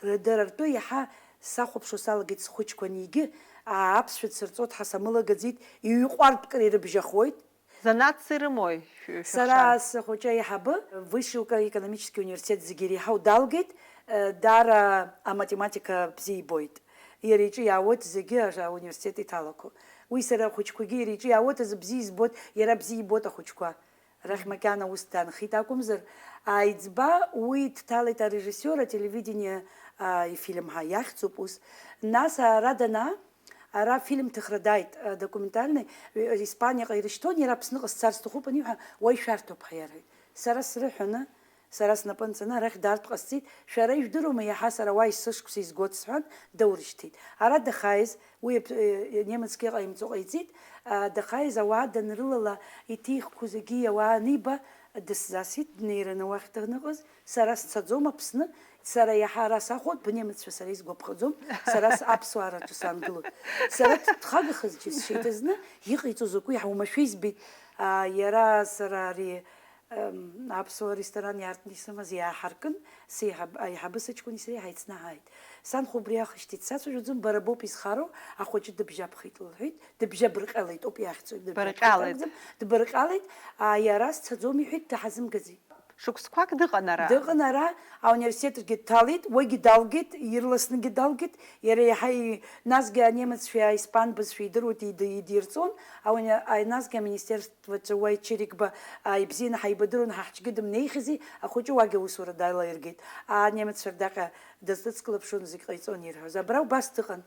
Р-, дара ртәы иаҳа сахәаԥшуа салагеит схәыҷқәа анигьы, аа, аԥсшәа дсырҵоит ҳәа самылагаӡеит, иҩҟәартә кыр ирыбжьахоит. Занааҭс ирымои шәы-, шәыхшара? Сара схәыҷы аиҳабы, Высший ука-, экономический университет зегьы иреиҳау далгеит, э, даара аматематика бзиа ибоит. Иара иҿы иаауеит зегьы а-, ауниверситет иҭалақәо. Уи сара ахәыҷқәагьы иара иҿы иаауеит, азы бзиа избоит, иара бзиа ибоит ахәыҷқәа. Арахь макьана ус даанхеит акәымзар, аиҵба уи дҭалеит арежиссиор, ателевидение, а, ифильм ҳәа иахьӡуп ус. Нас ара данаа, ара фильм ҭыхра дааит, а, документальный, э, Испаниаҟа ирышьҭуан, иара Аԥсныҟа сцар сҭахуп аниҳәа, уа ишәарҭоуп ҳәа иарҳәеит. Сара срыҳәаны, сара снапы анҵаны арахь даартә ҟасҵеит, шәара ижәдыруама, иаҳа сара уа есышықәса изгоит сҳәан, даурышьҭит. Ара дахааиз, Уи ап-, э, немецкгьы ҟаимҵо ҟаиҵеит, а, дахааиз ауаа данрылала, иҭихқәоу зегьы ауаа аниба, дысзасит, днеираны уахь даныҟаз, сара сцаӡом Аԥсны, сара иаҳа ара сахәоит, бнемеццәа сара исгәаԥхаӡом, сара с-, аԥсуаараҿы саангылоит. Сара дхагахаз џьысшьеит азны, иҟаиҵо закәу иаҳа уамашәа избеит, а, иара сара ари, Ем, аԥсуа ресторан иаартны исымаз иааҳаркын, сеиҳаб-, аиҳабы сыҷкәыни сареи ҳаицны ҳааит. Санхәа убри ахьышьҭеит, сацәажәаӡом, бара боуп изхароу, ахәыҷы дыбжьаԥхеит лҳәеит, дыбжьабырҟьалеит ауп иахьӡу, дыбжьаԥхеит Бырҟьалеит. Акәӡам, дбырҟьалеит, а, иара сцаӡом иҳәеит, даҳазымгаӡеит. Шықәсқәак дыҟан ара? Дыҟан ара, ауниверситет ргьы дҭалеит, уигьы далгеит, ирласнгьы далгеит, иара иаҳа и-, насгьы анемеццәеи аиспан бызшәа идыруеит, иди-, идирҵон, ауни-, а, насгьы аминистерстваҿы уа ичырикба, а, ибзианы ҳаибадыруан, ҳа ҳҿгьы дымнеихьази, ахәыҷы уагьы аусура далаиргеит, анемеццәа рдаҟьа дазыҵклаԥшуан, зегь ҟаиҵон ирҳәоз. Абра убас дыҟан.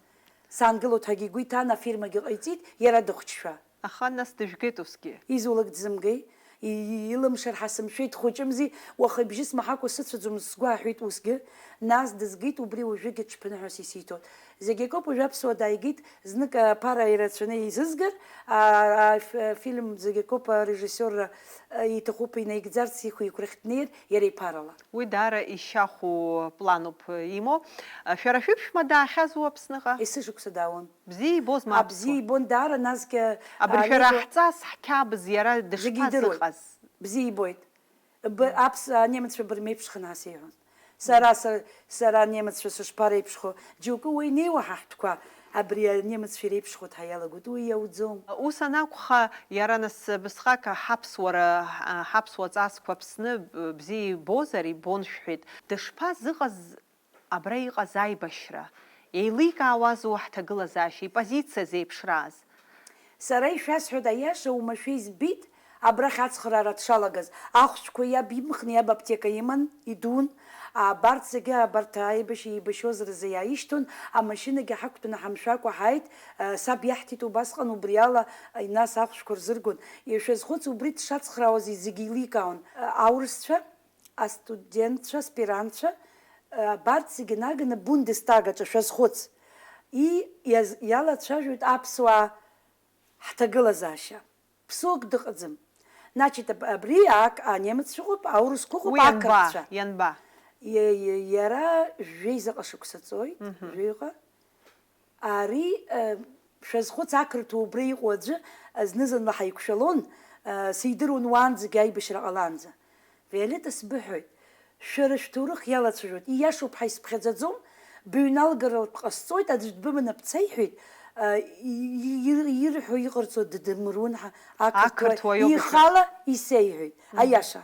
Саангылоит ҳәагьы игәы иҭан, афирмагьы ҟаиҵеит, иара дыхәҷшәа. Аха нас дыжәгеит усгьы. Изулак дзымгеи, и- илымшар ҳасымшәеи, дхәыҷымзи, уаха ибжьы смаҳакәа сыцәаӡом, сгәы аҳәеит усгьы, нас дызгеит убри уажәыгьы ҽԥныҳәас исиҭоит. Зегь акоуп, уажә аԥсуа дааигеит, знык аԥара ирацәаны изызгар, а- аф- афильм Зегь акоуп арежиссиорра, а, иҭахуп инаигӡарц, ихәеиқәрахь днеир, иара иԥарала. Уи даара ишьахәу плануп имоу. Шәара шәыԥшәма даахьазу Аԥсныҟа? Есышықәса даауан. Бзиа ибозма аԥсуа? Абзиа ибон даара, насгьы Абри шәара ҳҵас, ҳқьабз иара дышԥазыҟаз? Бзиа ибоит. Б- аԥс- анемеццәа бырмеиԥшханы ас иҳәон. Сара, са- сара анемеццәа сышԥареиԥшхо, џьоукы уа инеиуа ҳа ҳтәқәа, абри анемеццәа иреиԥшхоит ҳәа иалагоит, уи иауӡом. Ус анакәха, иара нас бысҟак ҳаԥсуара, ҳаԥсуа ҵасқәа Аԥсны бзиа ибозар, ибон шәҳәеит. Дышԥазыҟаз абра иҟаз аибашьра? Еиликаауазу ҳҭагылазаашьа, ипозициа зеиԥшрааз? Сара ишәасҳәоит аиаша, уамашәа избеит, абрахь ацхыраара дшалагаз. Ахәшәқәа иаб имхны, иаб аԥҭека иман, идун. Абарҭ зегьы, абарҭ аибашьра еибашьоз рзы иааишьҭуан, амашьынагьы ҳақәтәаны ҳамшәакәа ҳааит, саб иаҳҭеит убасҟан, убри ала, нас ахәшәқәа рзыргон. Шәазхәыц, убри дшацхраауаз зегьы еиликаауан. Аурысцәа, астудентцәа, аспирантцәа, абарҭ зегьы наганы Бундестаг аҿы шәазхәыц. И, иаз-, иалацәажәоит аԥсуаа ҳҭагылазаашьа. Ԥсуак дыҟаӡам. Значит, аб-, абри ак-, анемеццәа ыҟоуп, аурысқәа ыҟоуп, Уи ианба, ақырҭцәа. Ианба? Иа-, иа-, иара жәеизаҟа шықәса ҵоит, Мгм. Жәаҩыҟа. Ари, э, шәазхәыц, ақырҭуа убра иҟоу аӡәы, э, зны-зынла ҳаиқәшәалон, э, сидыруан уаанӡагьы аибашьра ҟалаанӡа. Виолетта, сбыҳәоит, шәара шәҭоурых иалацәажәоит, ииашоуп ҳәа исыԥхьаӡаӡом, быҩналгаралтә ҟасҵоит, аӡә дбыманы бца иҳәеит, э, и-, и-, ир-, ирҳәо иҟарҵо ддымыруан ҳа-, ақырҭуа Ақырҭуа иоуп ишәа- ихала исеиҳәеит, Мгм. Аиаша.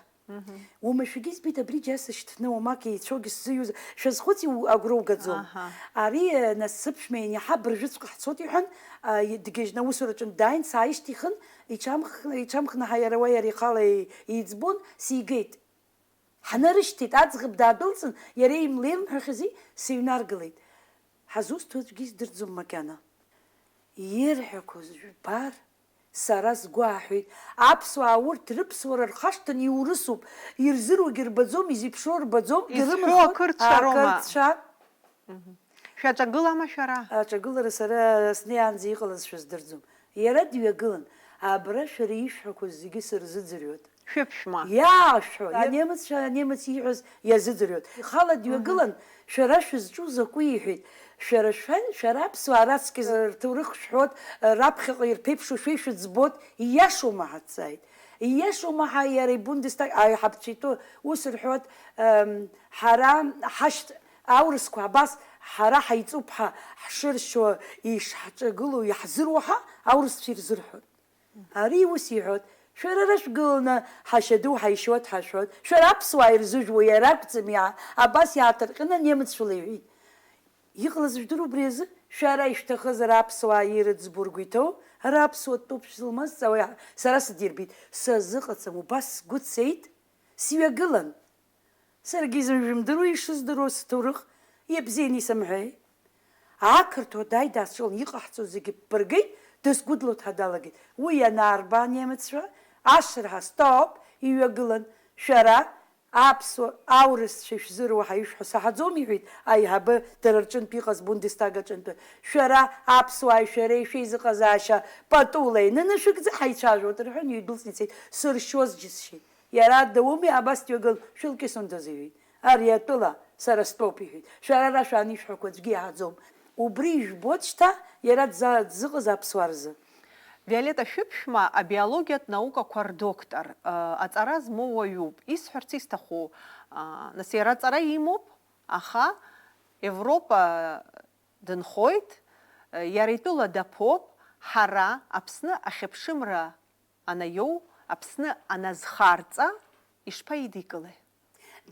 Уамашәагьы избеит абри џьа сышьҭны, уамак еицәоугьы сзыҩуз, шәазхәыци, у-, агәра угаӡом. Аҳа. Ари, э, нас сыԥшәма ианиаҳа, абыржәыҵәҟьа ҳцоит иҳәан, а, и-, дгьежьны аусураҿынтә дааин, сааишьҭихын, иҽамх-, иҽамхнаҳа иара уа иара ихала и-, иӡбон, сигеит. Ҳнарышьҭит, аӡӷаб даадәылҵын, иара имлеимҳәахьази, сыҩнаргалеит. Ҳазусҭоу аӡәгьы издырӡом макьана. Ирҳәақәоз жәбар, сара сгәы ааҳәит, аԥсуаа урҭ рыԥсуара рхашҭын, иурысуп, ирзыруагьы рбаӡом, изеиԥшроу рбаӡом, Изҳәо ирымырхуан ақырҭцәа роума? Ақырҭцәа. Мгм. Шәаҿагылама шәара? Аҿагылара сара снеиаанӡа иҟалаз шәыздырӡом. Иара дҩагылан, абра шәара ишәҳәақәоз зегьы сырзыӡырҩуеит. Шәыԥшәма. Иаашәҳәо, Иа- анемеццәа, анемец ииҳәаз иазыӡырҩуеит. Ихала дҩагылан, шәара шәызҿу закәи иҳәеит. Шәара шәа-, шәара аԥсуаа раҵкыс рҭоурых шәҳәоит, раԥхьаҟа ирԥеиԥшу шәеишәа ӡбоит, ииашоума ҳәа дҵааит. Ииашоума ҳәа иара ибундестаг аиҳабацәа итәы ус рҳәоит, ем, ҳара ҳашьҭ-, аурысқәа абас ҳара ҳаиҵуп ҳәа ҳшыршьуа, ишҳаҿагылоу иаҳзыруа ҳәа аурысцәа ирзырҳәоит. Ари ус иҳәоит, шәара ара шәгыланы ҳашьа ду ҳаишьуеит ҳашәоит, шәара аԥсуаа ирзыжәуа иара акәӡами, а-, абас иааҭырҟьаны анемеццәа леиҳәеит. Иҟалаз жәдыруа убри азы, шәара ишәҭахызар аԥсуаа ирыӡбо ргәы иҭоу, ара аԥсуа дтәуп шәзылмазҵаауа, сара сыдирбеит, сазыҟаҵам, убас сгәы цеит, сҩагылан. Саргьы изымжәымдыруа ишыздыруа сҭоурых, иабзианы исымҳәеи? Ақырҭуа дааит, дааскьон, иҟаҳҵо зегьы ббыргеит, дысгәыдло ҳәа далагеит. Уи ианаарба анемеццәа, ашырҳа, стоп, иҩагылан, шәара, аԥсуа, аурысцәа ишәзыруа ҳәа ишәҳәо саҳаӡом, иҳәеит аиҳабы дара рҿынтә иҟаз Бундестаг аҿынтәы. Шәара, аԥсуааи шәареи шәеизыҟазаашьа патула инанашәыгӡа ҳаицәажәоит, рҳәан, иҩдәылҵны ицеит, сыршьуаз џьысшьеит. Иара дауми, абас дҩагылан, шәылкьысундаз, иҳәеит. Ари атәыла сара стәоуп, иҳәеит. Шәара ара шәан ишәҳәақәо аӡәгьы иаҳаӡом. Убри ижәбоит шьҭа, иара дза-, дзыҟаз аԥсуаа рзы. Виолетта, шәыԥшәма абиологиатә наукақәа рдоктор, ы, аҵара змоу уаҩуп. Исҳәарц исҭаху, ы, нас иара аҵара имоуп, аха Европа дынхоит, ы, иара итәыла даԥоуп, ҳара Аԥсны ахьыԥшымра анаиоу, Аԥсны аназхарҵа, ишԥаидикылеи?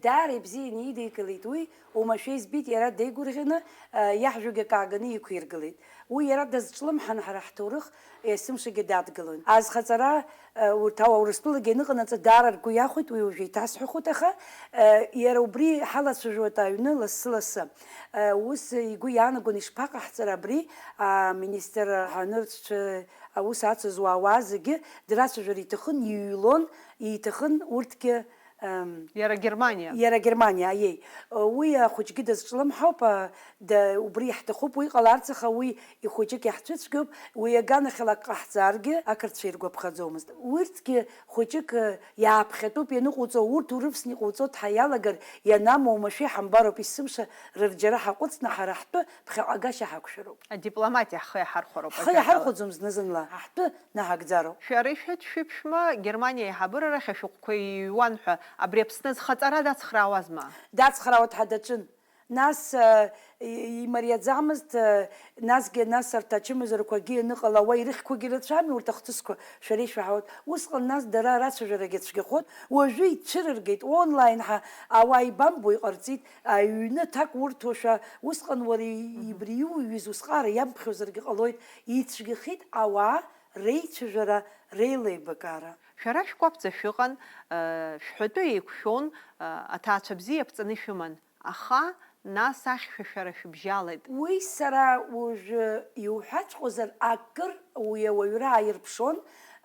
Даара ибзианы идикылеит уи, оумашәа избеит иара деигәырӷьаны, э, иаҳжәогьы акы ааганы иқәиргылеит. Уи иара дазҿлымҳан ҳара ҳҭоурых есымшагьы дадгылон. Азхаҵара, э, урҭ ауаа Урыстәылагьы аныҟанаҵа даара ргәы иахәеит, уи уажәы еиҭасҳәахоит, аха, э, иара убри ҳалацәажәоит аҩны лассы-лассы. Э, ус игәы иаанагон ишԥаҟаҳҵара абри, аминистрра анырцәцәа аус ацызуа ауаа зегьы драцәажәар иҭахын, иҩлон, иҭахын урҭгьы Ем, Иара Германиа. Иара Германиа, аиеи. Уи ахәыҷгьы дазҿлымҳауп, а, да, убри иаҳҭахуп, уи ҟаларц, аха уи ихәыҷык иаҳцәыцәгьоуп, уи аганахьала ак ҟаҳҵаргьы, ақырҭцәа иргәаԥхаӡомызт. Урҭгьы хәыҷык, э, иааԥхьатәуп ианыҟауҵо, урҭ урывсны иҟауҵо дҳаиалагар, ианаму оумашәа иҳамбароуп, есымша рырџьара ҳаҟәыҵны ҳара ҳтәы ԥхьаҟа агашьа ҳақәшәароуп. Адипломатиа ҳхы иаҳархәароуп, Ҳхы ажәакала. Иаҳархәаӡом зны-зынла, ҳтәы наҳагӡароуп. Шәара ишәыцәшәыԥшәма Германиа аиҳабыра рахь ашәҟәқәа иҩуан ҳәа, абри Аԥсны азхаҵара дацхраауазма? Дацхраауа дҳадаҿын. Нас, э, и-, имариаӡамызт, э, насгьы, нас арҭ ачымазарақәагьы аныҟалауа ирыхьқәагьы рацәами урҭ ахҭысқәа, шәара ишәаҳауеит. Усҟан нас дара рацәажәарагьы цәгьахон. Уажәы ицәырыргеит, онлайн ҳа-, ауаа ибамбо иҟарҵеит, аҩны аҭак урҭошәа, усҟан уара и-, Мгм. Ибри иуҩыз узҟара иамԥхьозаргьы ҟалоит, ицәгьахеит ауаа реицәажәара, реилеибакаара. Шәара шәкәаԥӡа шәыҟан, э, шәҳәатәы еиқәшәон, э, аҭаацәа бзиа ԥҵаны шәыман, аха нас ахьшәашәара шәыбжьалеит. Уи сара уажәы иуҳәаҵәҟьозар акыр уи ауаҩра ааирԥшуан,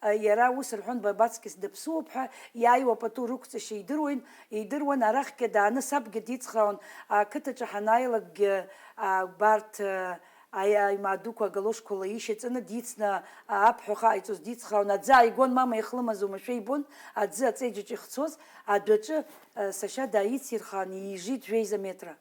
э, иара ус рҳәон, Бабаҵкьыс даԥсуоуп ҳәа, иааиуа пату рықәҵашьа идыруан, идыруан, арахьгьы дааны сабгьы дицхраауан, ақыҭаҿы ҳанааилакгьы, а, убарҭ, э, Аи-, аимаа дуқәа агалошқәа лаишьа ҵаны дицны, а, аԥҳәа хаа иҵоз дицхраауан, аӡы ааигон, мама ихлымаз оумашәа ибон, аӡы аҵеџьаҿ ихцоз, адәаҿы, а, сашьа дааицирхаан, иижит жәеиза метра.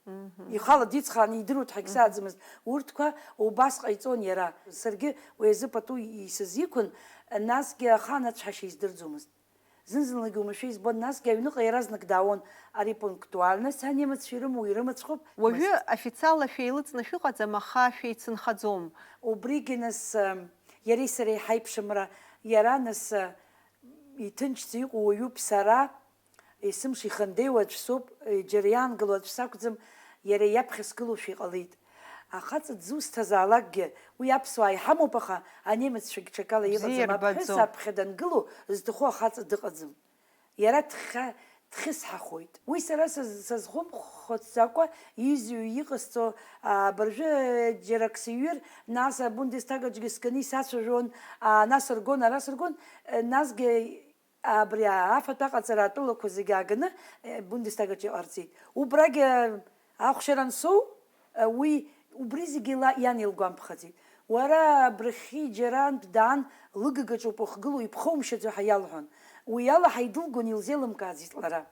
Мгм. Ихала дицхраан, идыруеит ҳәа Мгм. Егьсааӡамызт. Урҭқәа убас ҟаиҵон иара. Саргьы уи азы пату исызиқәын, насгьы ахаан ацәҳашьа издырӡомызт. Зны-зынлагьы уамашәа избон, насгьы аҩныҟа иаразнак даауан, ари пунктуальность анемеццәа ирымоу ирымаҵәҟьоуп. Уажәы официалла шәеилыҵны шәыҟаӡам, аха шәеицынхаӡом. Убригьы нас, э, иареи сареи ҳаиԥшымра, иара нас, э, иҭынчӡа иҟоу уаҩуп, сара есымша ихандеиуа аӡә соуп, э, џьара иаангыло аӡә сакәӡам, иара иаԥхьа сгылоушәа иҟалеит. Ахаҵа дзусҭазаалакгьы, уи аԥсуаа иҳамоуп, аха анемеццәагь ҽакала иҟаӡам. Бзиа ирбаӡом. Аԥҳәыс аԥхьа дангыло зҭаху ахаҵа дыҟаӡам. Иара дхьа-, дхьысҳахоит. Уи сара саз-, сазхәымхәыцӡакәа изҩу иҟасҵо, а, абыржәы џьарак сыҩыр, нас Абундестагаҿгьы сганы исацәажәон, а, ана сыргон, ара сыргон, э, насгьы Абри афатә аҟаҵара атәылақәа зегьы ааганы, э, Бундестагаҿ иҟарҵеит. Убрагь, э, ахәшьара ансоу, э, уи, убри зегьы ла-, иан илгәамԥхаӡеит. Уара абрахьы џьарантә даан, лыгага ҿоуп уахгылоу, ибхоумшьаӡои ҳәа иалҳәон. Уи ала ҳаидылгон, илзеилымкааӡеит лара.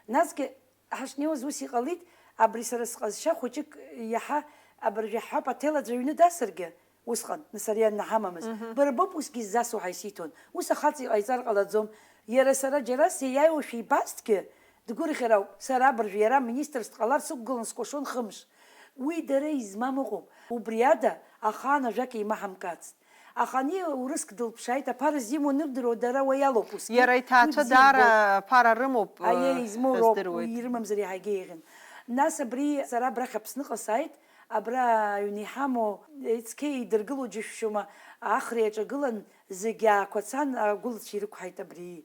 Насгьы ҳашнеиуаз ус иҟалеит, абри сара сҟазшьа хәыҷык иаҳа абыржәы иаҳҳәап, аҭел аӡә аҩны дасыргьы, усҟан, нас ари анаҳамамыз, Мгм. Бара боуп усгьы иззасуа ҳәа исиҭон. Ус ахаҵа иҟаиҵар ҟалаӡом. Иара сара џьара сеиааиуашәа ибазҭгьы, дгәырӷьар ауп. Сара абыржәы иара министрс дҟалар сықәгылан скәашон хымш. Уи дара измам ыҟоуп. Убри ада, ахаан ажәак еимаҳамкаацт. Аха ани урыск дылԥшааит, аԥара зимоу анырдыруа, дара уа иалоуп усгьы. Иара иҭаацәа Уи бзиа даара ирбоит. Аԥара рымоуп, Аиеи, э, измоу роуп, здыруеит. Уи ирымамзар иаҳагьы еиӷьын. Нас абри сара абрахь Аԥсныҟа сааит, абра аҩны иҳамоу, цқьа идыргыло џьышәшьома, Ахра иаҿагылан, зегь аақәа цан, агәылацәа ирықәҳаит абри.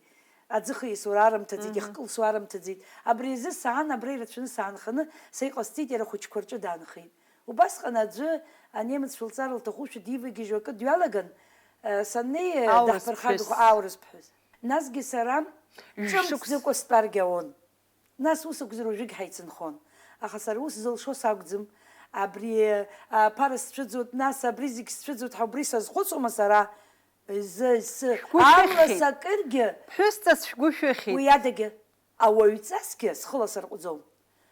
Аӡы хиасуа арымҭаӡеит, Мгм. Ихкылсуа арымҭаӡеит. Абри азы саан, абра ирацәаны саанханы, са иҟасҵеит, иара ахәыҷқәа рҿы даанхеит. Убасҟан аӡәы анемец шәылҵар лҭахушәа дивагьежьуа акы дҩалаган, э, саннеи, э, Аурыс даҳԥырхагахо ԥҳәыс. Аурыс ԥҳәыс. Насгьы сара Ҩ-шықәс. Ҿымҭӡакәа стәаргьы ауан. Нас ус акәзар уажәыгь ҳаицынхон. Аха сара ус зылшо сакәӡам. Абри, а, аԥара сцәыӡуеит, нас абри зегь сцәыӡуеит ҳәа убри сазхәыцуама сара? Зы, зы, Шәгәы алла шәыхьит. Сакыргьы Ԥҳәысҵас шәгәы шәыхьит. Уи адагьы, ауаҩҵасгьы схы ласырҟәӡом.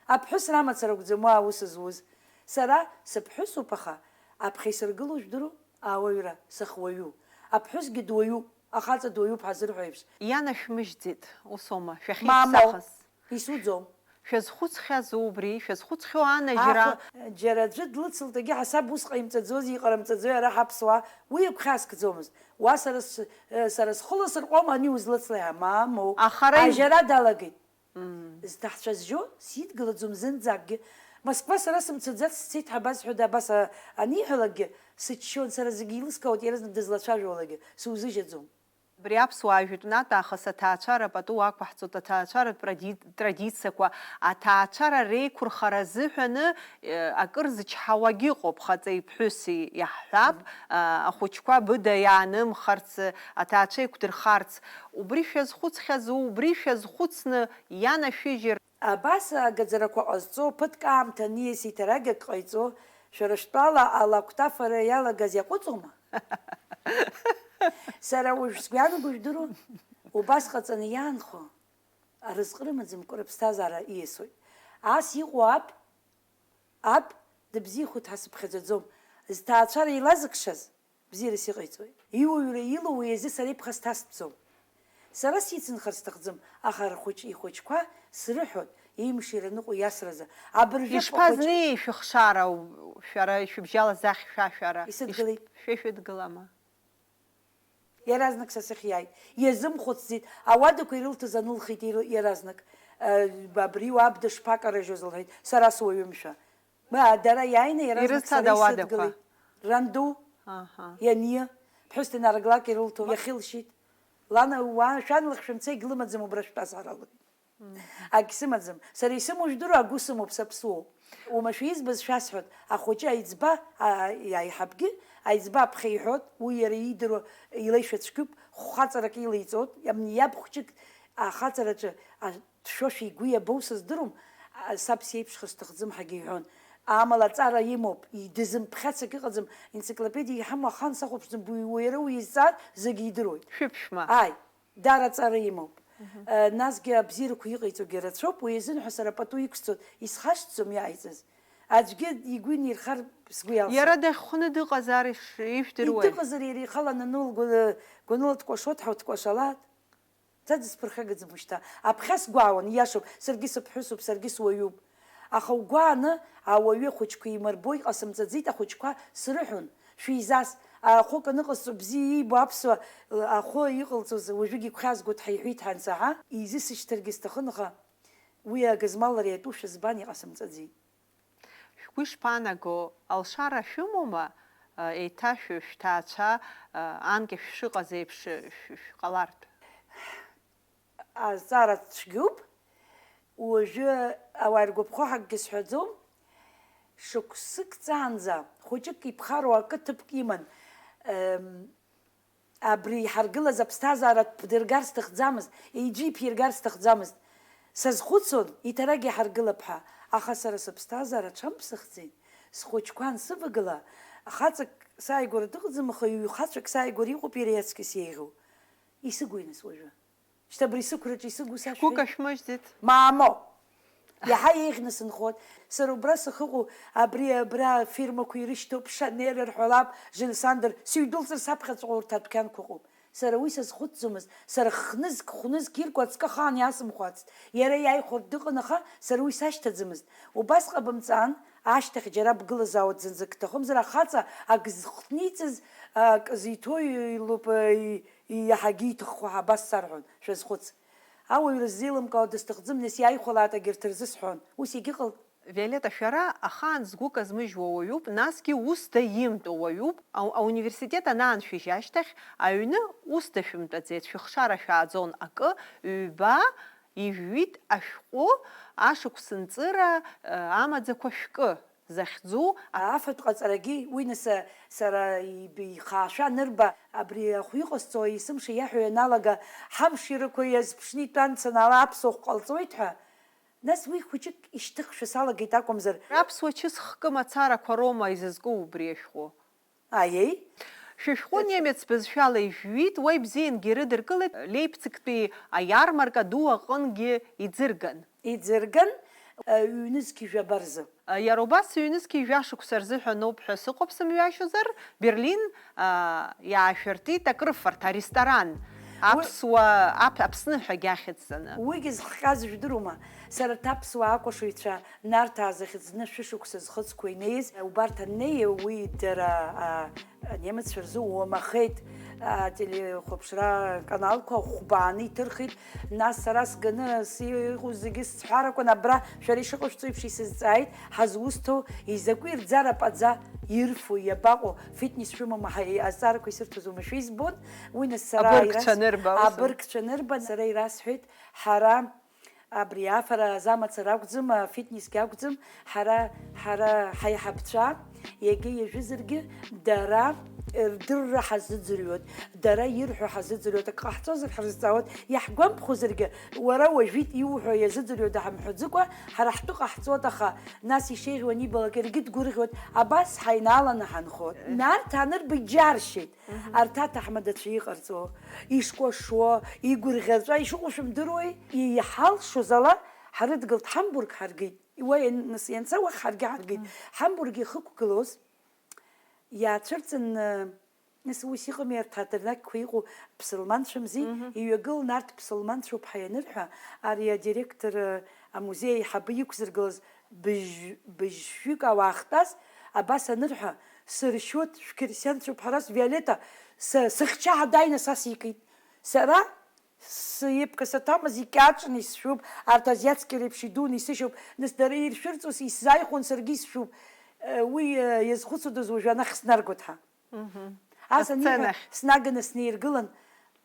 Аԥҳәыс рамацара акәӡам уа аус зуз. Сара сыԥҳәысуп, аха аԥхьа исыргыло жәдыруоу? Ауаҩра, сыхуаҩу. Аԥҳәысгьы дуаҩуп, ахаҵа дуаҩуп ҳазырҳәо еиԥш. Ианашәмыжьӡеит, усоума, Мамоу, шәахьеиԥсахыз? Исуӡом. Шәазхәыцхьазу убри, шәазхәыцхьоу анажьра? Аха, џьара аӡәы длыцылт, егьи ҳасаб ус ҟаимҵаӡози, иҟарымҵаӡои ара ҳаԥсуаа, уи агәхьаазкӡомызт. Уа сара с-, э, сара схы ласырҟәуама ани узлыцлеи ҳәа, мамоу. Аха ара из- Ажьара далагеит. Мм. Зҭаҳцәа зжьо сидгылаӡом зынӡакгьы. Москва сара сымцаӡац сцеит ҳәа басҳәода, абас, а, аниҳәалакгьы, сыччон, сара зегьы еилыскаауеит, иаразнак дызлацәажәалакгьы, сузыжьаӡом. Абри аԥсуаа жәытәнатә аахыс аҭаацәара пату ақәаҳҵоит, аҭаацәаратә тради-, традициақәа, аҭаацәара реиқәырхара азыҳәаны, э, акыр зычҳауагьы ыҟоуп, хаҵеи ԥҳәыси иаҳҳәап, а, ахәыҷқәа быда иаанымхарц, аҭаацәа еиқәдырхарц. Убри шәазхәыцхьазу, убри шәазхәыцны ианашәыжьыр? Абас агаӡарақәа ҟазҵо ԥыҭк аамҭа аниас иҭарагьак ҟаиҵо, шәара шәтәала алакәтафара иалагаз иаҟәыҵуама? Сара уажә сгәы иаанагоу жәдыруа, убас ҟаҵаны иаанхо, арызҟ рымаӡамкәа рыԥсҭазаара ииасуеит. Ас иҟоу аб, аб дыбзиахоит ҳәа сыԥхьаӡаӡом, зҭаацәара еилазыкшаз, бзиарас иҟаиҵоит. Иуаҩра илоу уи азы сара иԥхасҭастәӡом. Сара сицынхар сҭахӡам, аха рхәыҷ ихәыҷқәа срыҳәоит, еимшира ныҟәо иасразы. Абыржәы ахәыҷ- Ишԥазнеи шәыхшара, шәара шәыбжьала захь шәашәара? Исыдгылеит. Иш-, шәышәыдгылама? Иаразнак са сахь иааит. Иазымхәыцӡеит. Ауадақәа ирылҭаз анылхит ир-, иаразнак. Э, абри уаб дышԥакарыжьуаз, лҳәеит, сара суаҩымшәа. Ма, дара иааины иаразнак Ирыцҳада сара ауадақәа? Исыдгылеит. Ранду, Аҳа. Ианиа, ԥҳәыс днарыглак ирылҭо, иахьылшьит. Лана, уа, шәан лыхшәамца егьлымаӡам убра шәтәазаара, лҳәеит. Ак сымаӡам. Сара исымоу жәдыруа, агәы сымоуп, саԥсуоуп. Уамашәа избаз шәасҳәоит, ахәыҷы аиҵба, а, аиҳабгьы, аиҵба аԥхьа иҳәоит, уи иара иидыруа илеишәа цәгьоуп, хәхаҵарак илеиҵоит, иаб хәҷык ахаҵараҿы, а, дшәошәа игәы иабоу сыздыруам, а, саб сеиԥшхар сҭахӡам ҳәагьы иҳәон. Амала аҵара имоуп, и-, дызымԥхьац акы ыҟаӡам, енциклопедиа иҳамоу ахаан сахәаԥшӡом, уи, уи иара уи изҵаар, зегьы идыруеит. Шәыԥшәма? Ааи, дара аҵара имоуп. Э, насгьы абзиарақәа иҟаиҵогьы рацәоуп, уи азын ҳәа сара пату иқәсҵоит, исхашҭӡом иааиҵаз. Аӡәгьы игәы инирхар сгәы иалсуеит. Иара дахьхәны дыҟазар иш-, ижәдыруеи? Дыҟазар иара ихала нану лгәы-, гәаныла дкәашоит ҳәа дкәашалааит. Са дысԥырхагаӡам уажәшьҭа. Аԥхьа сгәаауан, ииашоуп, саргьы сыԥҳәысуп, саргьы суаҩуп. Аха угәааны ауаҩы ахәыҷқәа еимырбо иҟасымҵаӡеит, ахәыҷқәа срыҳәон, шәизас, ахәык аныҟасҵо бзиа иибо аԥсуа ахәы иҟалҵоз уажәыгь игәхьаазгоит ҳәа иҳәеит ҳәа ансаҳа, изысышьҭыргьы сҭахын, аха уи агызмалра иатәушәа збан иҟасымҵаӡеит. Шәгәы ишԥаанаго, алшара шәымоума, еиҭа шәы-, шәҭаацәа, анкьа шәшыҟаз еиԥш шә-, шәҟалартә? Азҵаара цәгьоуп. Уажәы ауаа иргәаԥхо ҳакгьы сҳәаӡом. Шықәсыкҵаанӡа хәыҷык иԥхароу акы ҭыԥк иман. Абри иҳаргылаз аԥсҭазаара ԥдыргар сҭахӡамызт, иӡәы иԥиргар сҭахӡамызт. Сазхәыцуан, иҭарагь иҳаргылап ҳәа, аха сара сыԥсҭазаара ҽамԥсахӡеит. Схәыҷқәа ансывагыла, хаҵак сааигәара дыҟаӡам, аха ҩ-хацәак сааигәара иҟоуп иара иаҵкыс еиӷьу. Исыгу нас уажәы. Шьҭа абри сықәраҿы исыгу сашәҳәеит. Шәгәы кашәмыжьӡеит. Мамоу! Иаҳа еиӷьны сынхоит. Сара убра сахьыҟоу, абри абра афирмақәа ирышьҭоуп, Шанер рҳәалап, Жили Сандер, сыҩдәылҵыр саԥхьаҵәҟьа урҭ адәқьанқәа ыҟоуп. Сара уи сазхәыцӡомызт, сара хнызк, хәнызк ирку аҵкы ахаан иасымхәацт. Иара иааихәартә дыҟан, аха сара уи сашьҭаӡамызт. Убас ҟабымҵан, ашьҭахь џьара бгылазаауеит зынӡак ҭахымзар, ахаҵа ак зхҭниҵыз, ак зиҭо илоуп, и-, иаҳагьы иҭаххо ҳәа абас сарҳәон, шәазхәыц. Ауаҩра ззеилымкаауа дысҭахӡам, нас иааихәалааит, агьырҭ рзы сҳәон. Ус егьыҟалт. Виолетта, шәара ахаан згәы казмыжьуа уаҩуп, насгьы ус даимтәо уаҩуп. Ау-, ауниверситет анааншәыжь ашьҭахь, аҩны ус дашәымтәаӡеит, шәыхшара шәааӡон акы, ҩба, ижәҩит ашәҟәы, ашықәс нҵыра, э, амаӡақәа шәкы захьӡу. Афатә ҟаҵарагьы уи нас, сара иб-, ихаашәа анырба, абри ахә иҟасҵо есымша иаҳәо ианалага, ҳамширақәа иазԥшны итәан санаала аԥсуа хә ҟалҵоит ҳәа, нас уи хәыҷык ишьҭыхшәа салагеит акәымзар. Аԥсуа чыс хкы мацарақәа роума изызку убри ашәҟәы? Аиеи. Шәышәҟәы немец бызшәала ижәҩит, уа ибзиангьы ирыдыркылеит, Леипцигтәи аиармарка ду аҟынгьы иӡырган. Иӡырган, э, ҩнызқь жәаба рзы. Иара убас ҩнызқь жәа шықәса рзыҳәаноуп ҳәа сыҟоуп сымҩашьозар, Берлин, а, иаашәыртит акрыфарҭа, аресторан, Уи аԥсуа, ап-, Аԥсны ҳәагьы ахьӡҵаны. Уигьы зхҟьаз жәдырума? Сара арҭ аԥсуаа акәашаҩцәа Нарҭаа захьӡны шәышықәса зхыҵқәа инеиз, убарҭ аннеи, уи дара, а, анемеццәа рзы уамахеит, Ателехәаԥшра каналқәа хәбааны иҭырхит, нас сара сганы иҟоу зегьы сцәҳарақәан, абра шәара ишыҟашәҵо еиԥш исызҵааит, ҳазусҭоу изакәи рӡара паӡа ирфо иабаҟоу, фитнес шәымоума ҳәа азҵаарақәа исырҭоз уамашәа избон, уи нас сара Абыргцәа ирас-, анырба, ус? Абыргцәа анырба, сара ирасҳәеит, ҳара Абри афара азы амацара акәӡам, афитнесгьы акәӡам, ҳара, ҳара ҳаиҳабцәа, иагьа иажәызаргьы, дара рдырра ҳазыӡырҩуеит, дара ирҳәо ҳазыӡырҩуеит, акы ҟаҳҵозар ҳрызҵаауеит, иаҳгәамԥхозаргьы, уара уажәит иуҳәо иазыӡырҩуада ҳамҳәаӡыкәа, ҳара ҳтәы ҟаҳҵоит, аха нас ишеиӷьу анибалак иаргьы дгәырӷьоит, абас ҳаинааланы ҳанхоит. Нарҭ анырба иџьаршьеит. Арҭ аҭаҳмадацәа иҟарҵо, ишкәашо, игәырӷьаҵәа, ишыҟоу шәымдыруеи? Иҳалшоз ала, ҳарыдгылт, Ҳамбург ҳаргеит. Уа иан-, нас ианца уахь ҳаргьы ҳаргеит. Ҳамбург иахықәгылоз, иаацәырҵын, нас ус иҟами, арҭ адырнақьқәа иҟоу ԥсылманцәамзи, иҩагылан арҭ ԥсылманцәоуп ҳәа ианырҳәа, ари адиректор, амузеи аиҳабы иқәзыргылаз быжь-, быжьшәҩык ауаа ахьтәаз, абас анырҳәа, сыршьуеит, шәқьырсианцәоуп ҳара, с-, Виолетта, са, сыхьча ҳәа дааины са сикит. Сара сеиԥка саҭамыз икьаҿны исшәуп, арҭ азиатски реиԥш идуны исышьоуп, нас дара иршәырҵо исзааихәон, саргьы исшәуп. Э, уи, э, иазхәыцуадаз уажәы анахь снаргоит ҳәа. Ас аниҳәа, асценахь снаганы снеиргылан,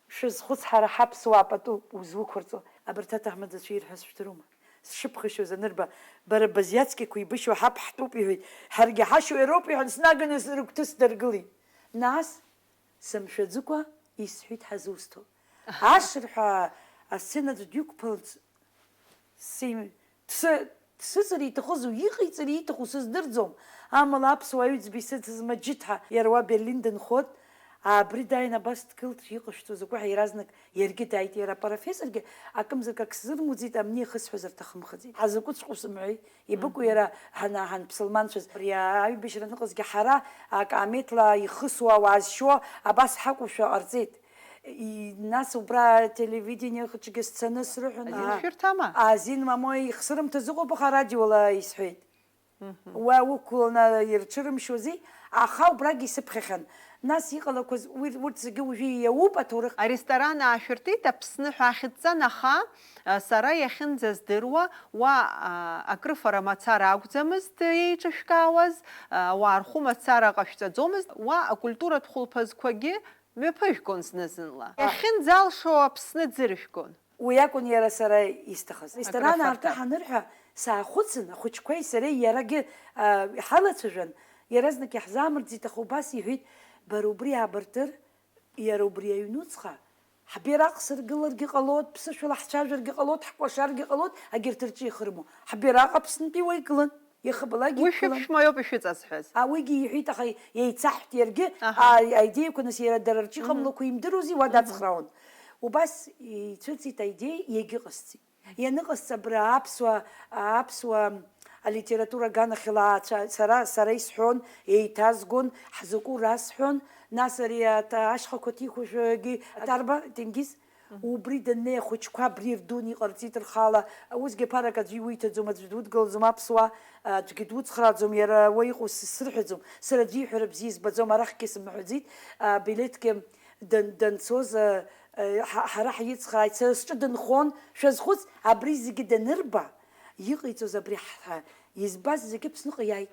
шәызхәыц, ҳара ҳаԥсуаа пату узуқәырҵо, абарҭ аҭаҳмадацәа ирҳәаз шәдырума? Сшыԥхашьоз анырба, бара базиацкиқәа ибышьоу ҳаԥ ҳтәуп, иҳәеит, ҳаргьы ҳашьоу иароуп, иҳәан, снаганы рыгәҭа сдыргылеит. Нас, сымшәаӡыкәа, исҳәеит ҳазусҭоу. Ашырҳәа асценаҿ дҩықәԥалт. Сим-, дсы-, дсыцыр иҭахызу, иҟаиҵар ииҭаху сыздырӡом, амала аԥсуа аҩӡба исыцыз Маџьыҭ ҳәа, иара уа Берлин дынхоит, абри дааин абас дгылт, иҟашәҵо закәу ҳәа иаразнак иаргьы дааит, иара апрофессоргьы акымзарак ак сзырмуӡеит, амни ахысҳәазар ҭахымхаӡеит. Ҳазакәыҵәҟьоу сымҳәеи, ибыкәу иара ҳана-, ҳанԥсылманцәаз, абри аибашьра аныҟазгьы ҳара акаамеҭла ихысуа, уаазшьо, абас ҳакәушәа ҟарҵеит. И-, нас убра ателевидение хәыҷгьы сцаны срыҳәон. Азин Аа, шәырҭама? Азин мамои ихсырымҭа зыҟоуп, аха арадиола исҳәеит. Уа уқәланы ирҽырымшьози, аха убрагь исыԥхьахьан. Нас иҟалақәаз уи, урҭ зегьы уажәы иауп аҭоурых. Аресторан аашәыртит Аԥсны ҳәа ахьыдҵан, аха, а, сара иахьынӡаздыруа, уа, а, акрыфара мацара акәӡамызт еиҿышәкаауаз, а, ауаа рхәы мацара ҟашәҵаӡомызт, уа акультуратә хәылԥазқәагьы мҩаԥыжәгон зны-зынла. Иахьынӡалшо Аԥсны ӡыржәгон. Уи акәын иара сара исҭахыз. Ресторан Акрыфарҭа. Аартны ҳанырҳәа, саахәыцын, ахәыҷқәеи сареи иарагьы, а, ҳалацәажәан, иаразнак иаҳзаамыртӡеит, аха убас иҳәеит, бара убри аабыртыр, иара убри аҩнуҵҟа, ҳбираҟ сыргыларгьы ҟалоит, ԥсышәала ҳцәажәаргьы ҟалоит, ҳкәашаргьы ҟалоит, агьырҭ рҿы ихырму. Ҳбираҟ Аԥснытәи уа икылан. Иахьабалак Уи иқәгылан. Шәыԥшәма иоуп ишәыҵазҳәаз. А, уигьы иҳәеит, аха еицаҳәт иаргьы, Аҳа. а, аидеиақәа нас иара дара рҿы Мгм. иҟамлақәа имдыруази, уа Мгм. дацхраауан. Убас ицәыӡит аидеиа, иагьыҟасҵеит. Ианыҟасҵа абра аԥсуа, аԥсуа алитература аганахьала ацәа-, сара, сара исҳәон, еиҭазгон, ҳзакәу расҳәон, нас ари аҭа-, ашьхақәа ҭихуашәагьы, Аҭарба, Ҭенгиз, Убри даннеи ахәыҷқәа абри рдуны иҟарҵеит рхала, усгьы ԥарак аӡәы иуиҭаӡом, аӡәы дудгылаӡом аԥсуа, аӡәгьы дуцхрааӡом, иара уа иҟоу сысрыҳәаӡом, сара аӡәы иҳәара бзиа избаӡом, арахьгьы сымҳәаӡеит, абилеҭгьы дан-, данцоз, а, а, ҳа-, ҳара ҳицхрааит, сара сҿы дынхон, шәазхәыц, абри зегьы данырба, иҟаиҵоз абри ҳ-, избаз зегьы Аԥсныҟа иааит.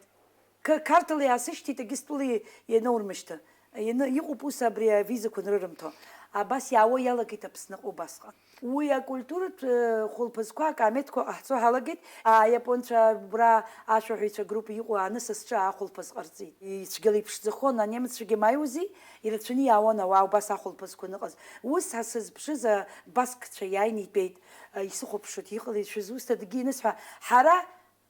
Қ-, Қарҭала иаасышьҭит, Агьыстәыла ианаурмышьҭы. Ианы, иҟоуп ус абри авизақәа анрырымҭо. Абас иаауа иалагеит Аԥсныҟа убасҟан. Уи акультуратә, э, хәылԥазқәа, акаамеҭқәа ҟаҳҵо ҳалагеит. Аиапонцәа, абра ашәаҳәаҩцәа группа иҟоу анысасцәа ахәылԥаз ҟарҵеит. Ицәгьала иԥшӡахон, анемеццәагьы маиузи, ирацәаны иаауан ауаа убас ахәылԥазқәа аныҟаз. Ус ҳа сызԥшыз, а, баскцәа иааины итәеит. А, исыхәаԥшуеит, иҟалеит, шәызусҭа дгьы инысҳәа. Ҳара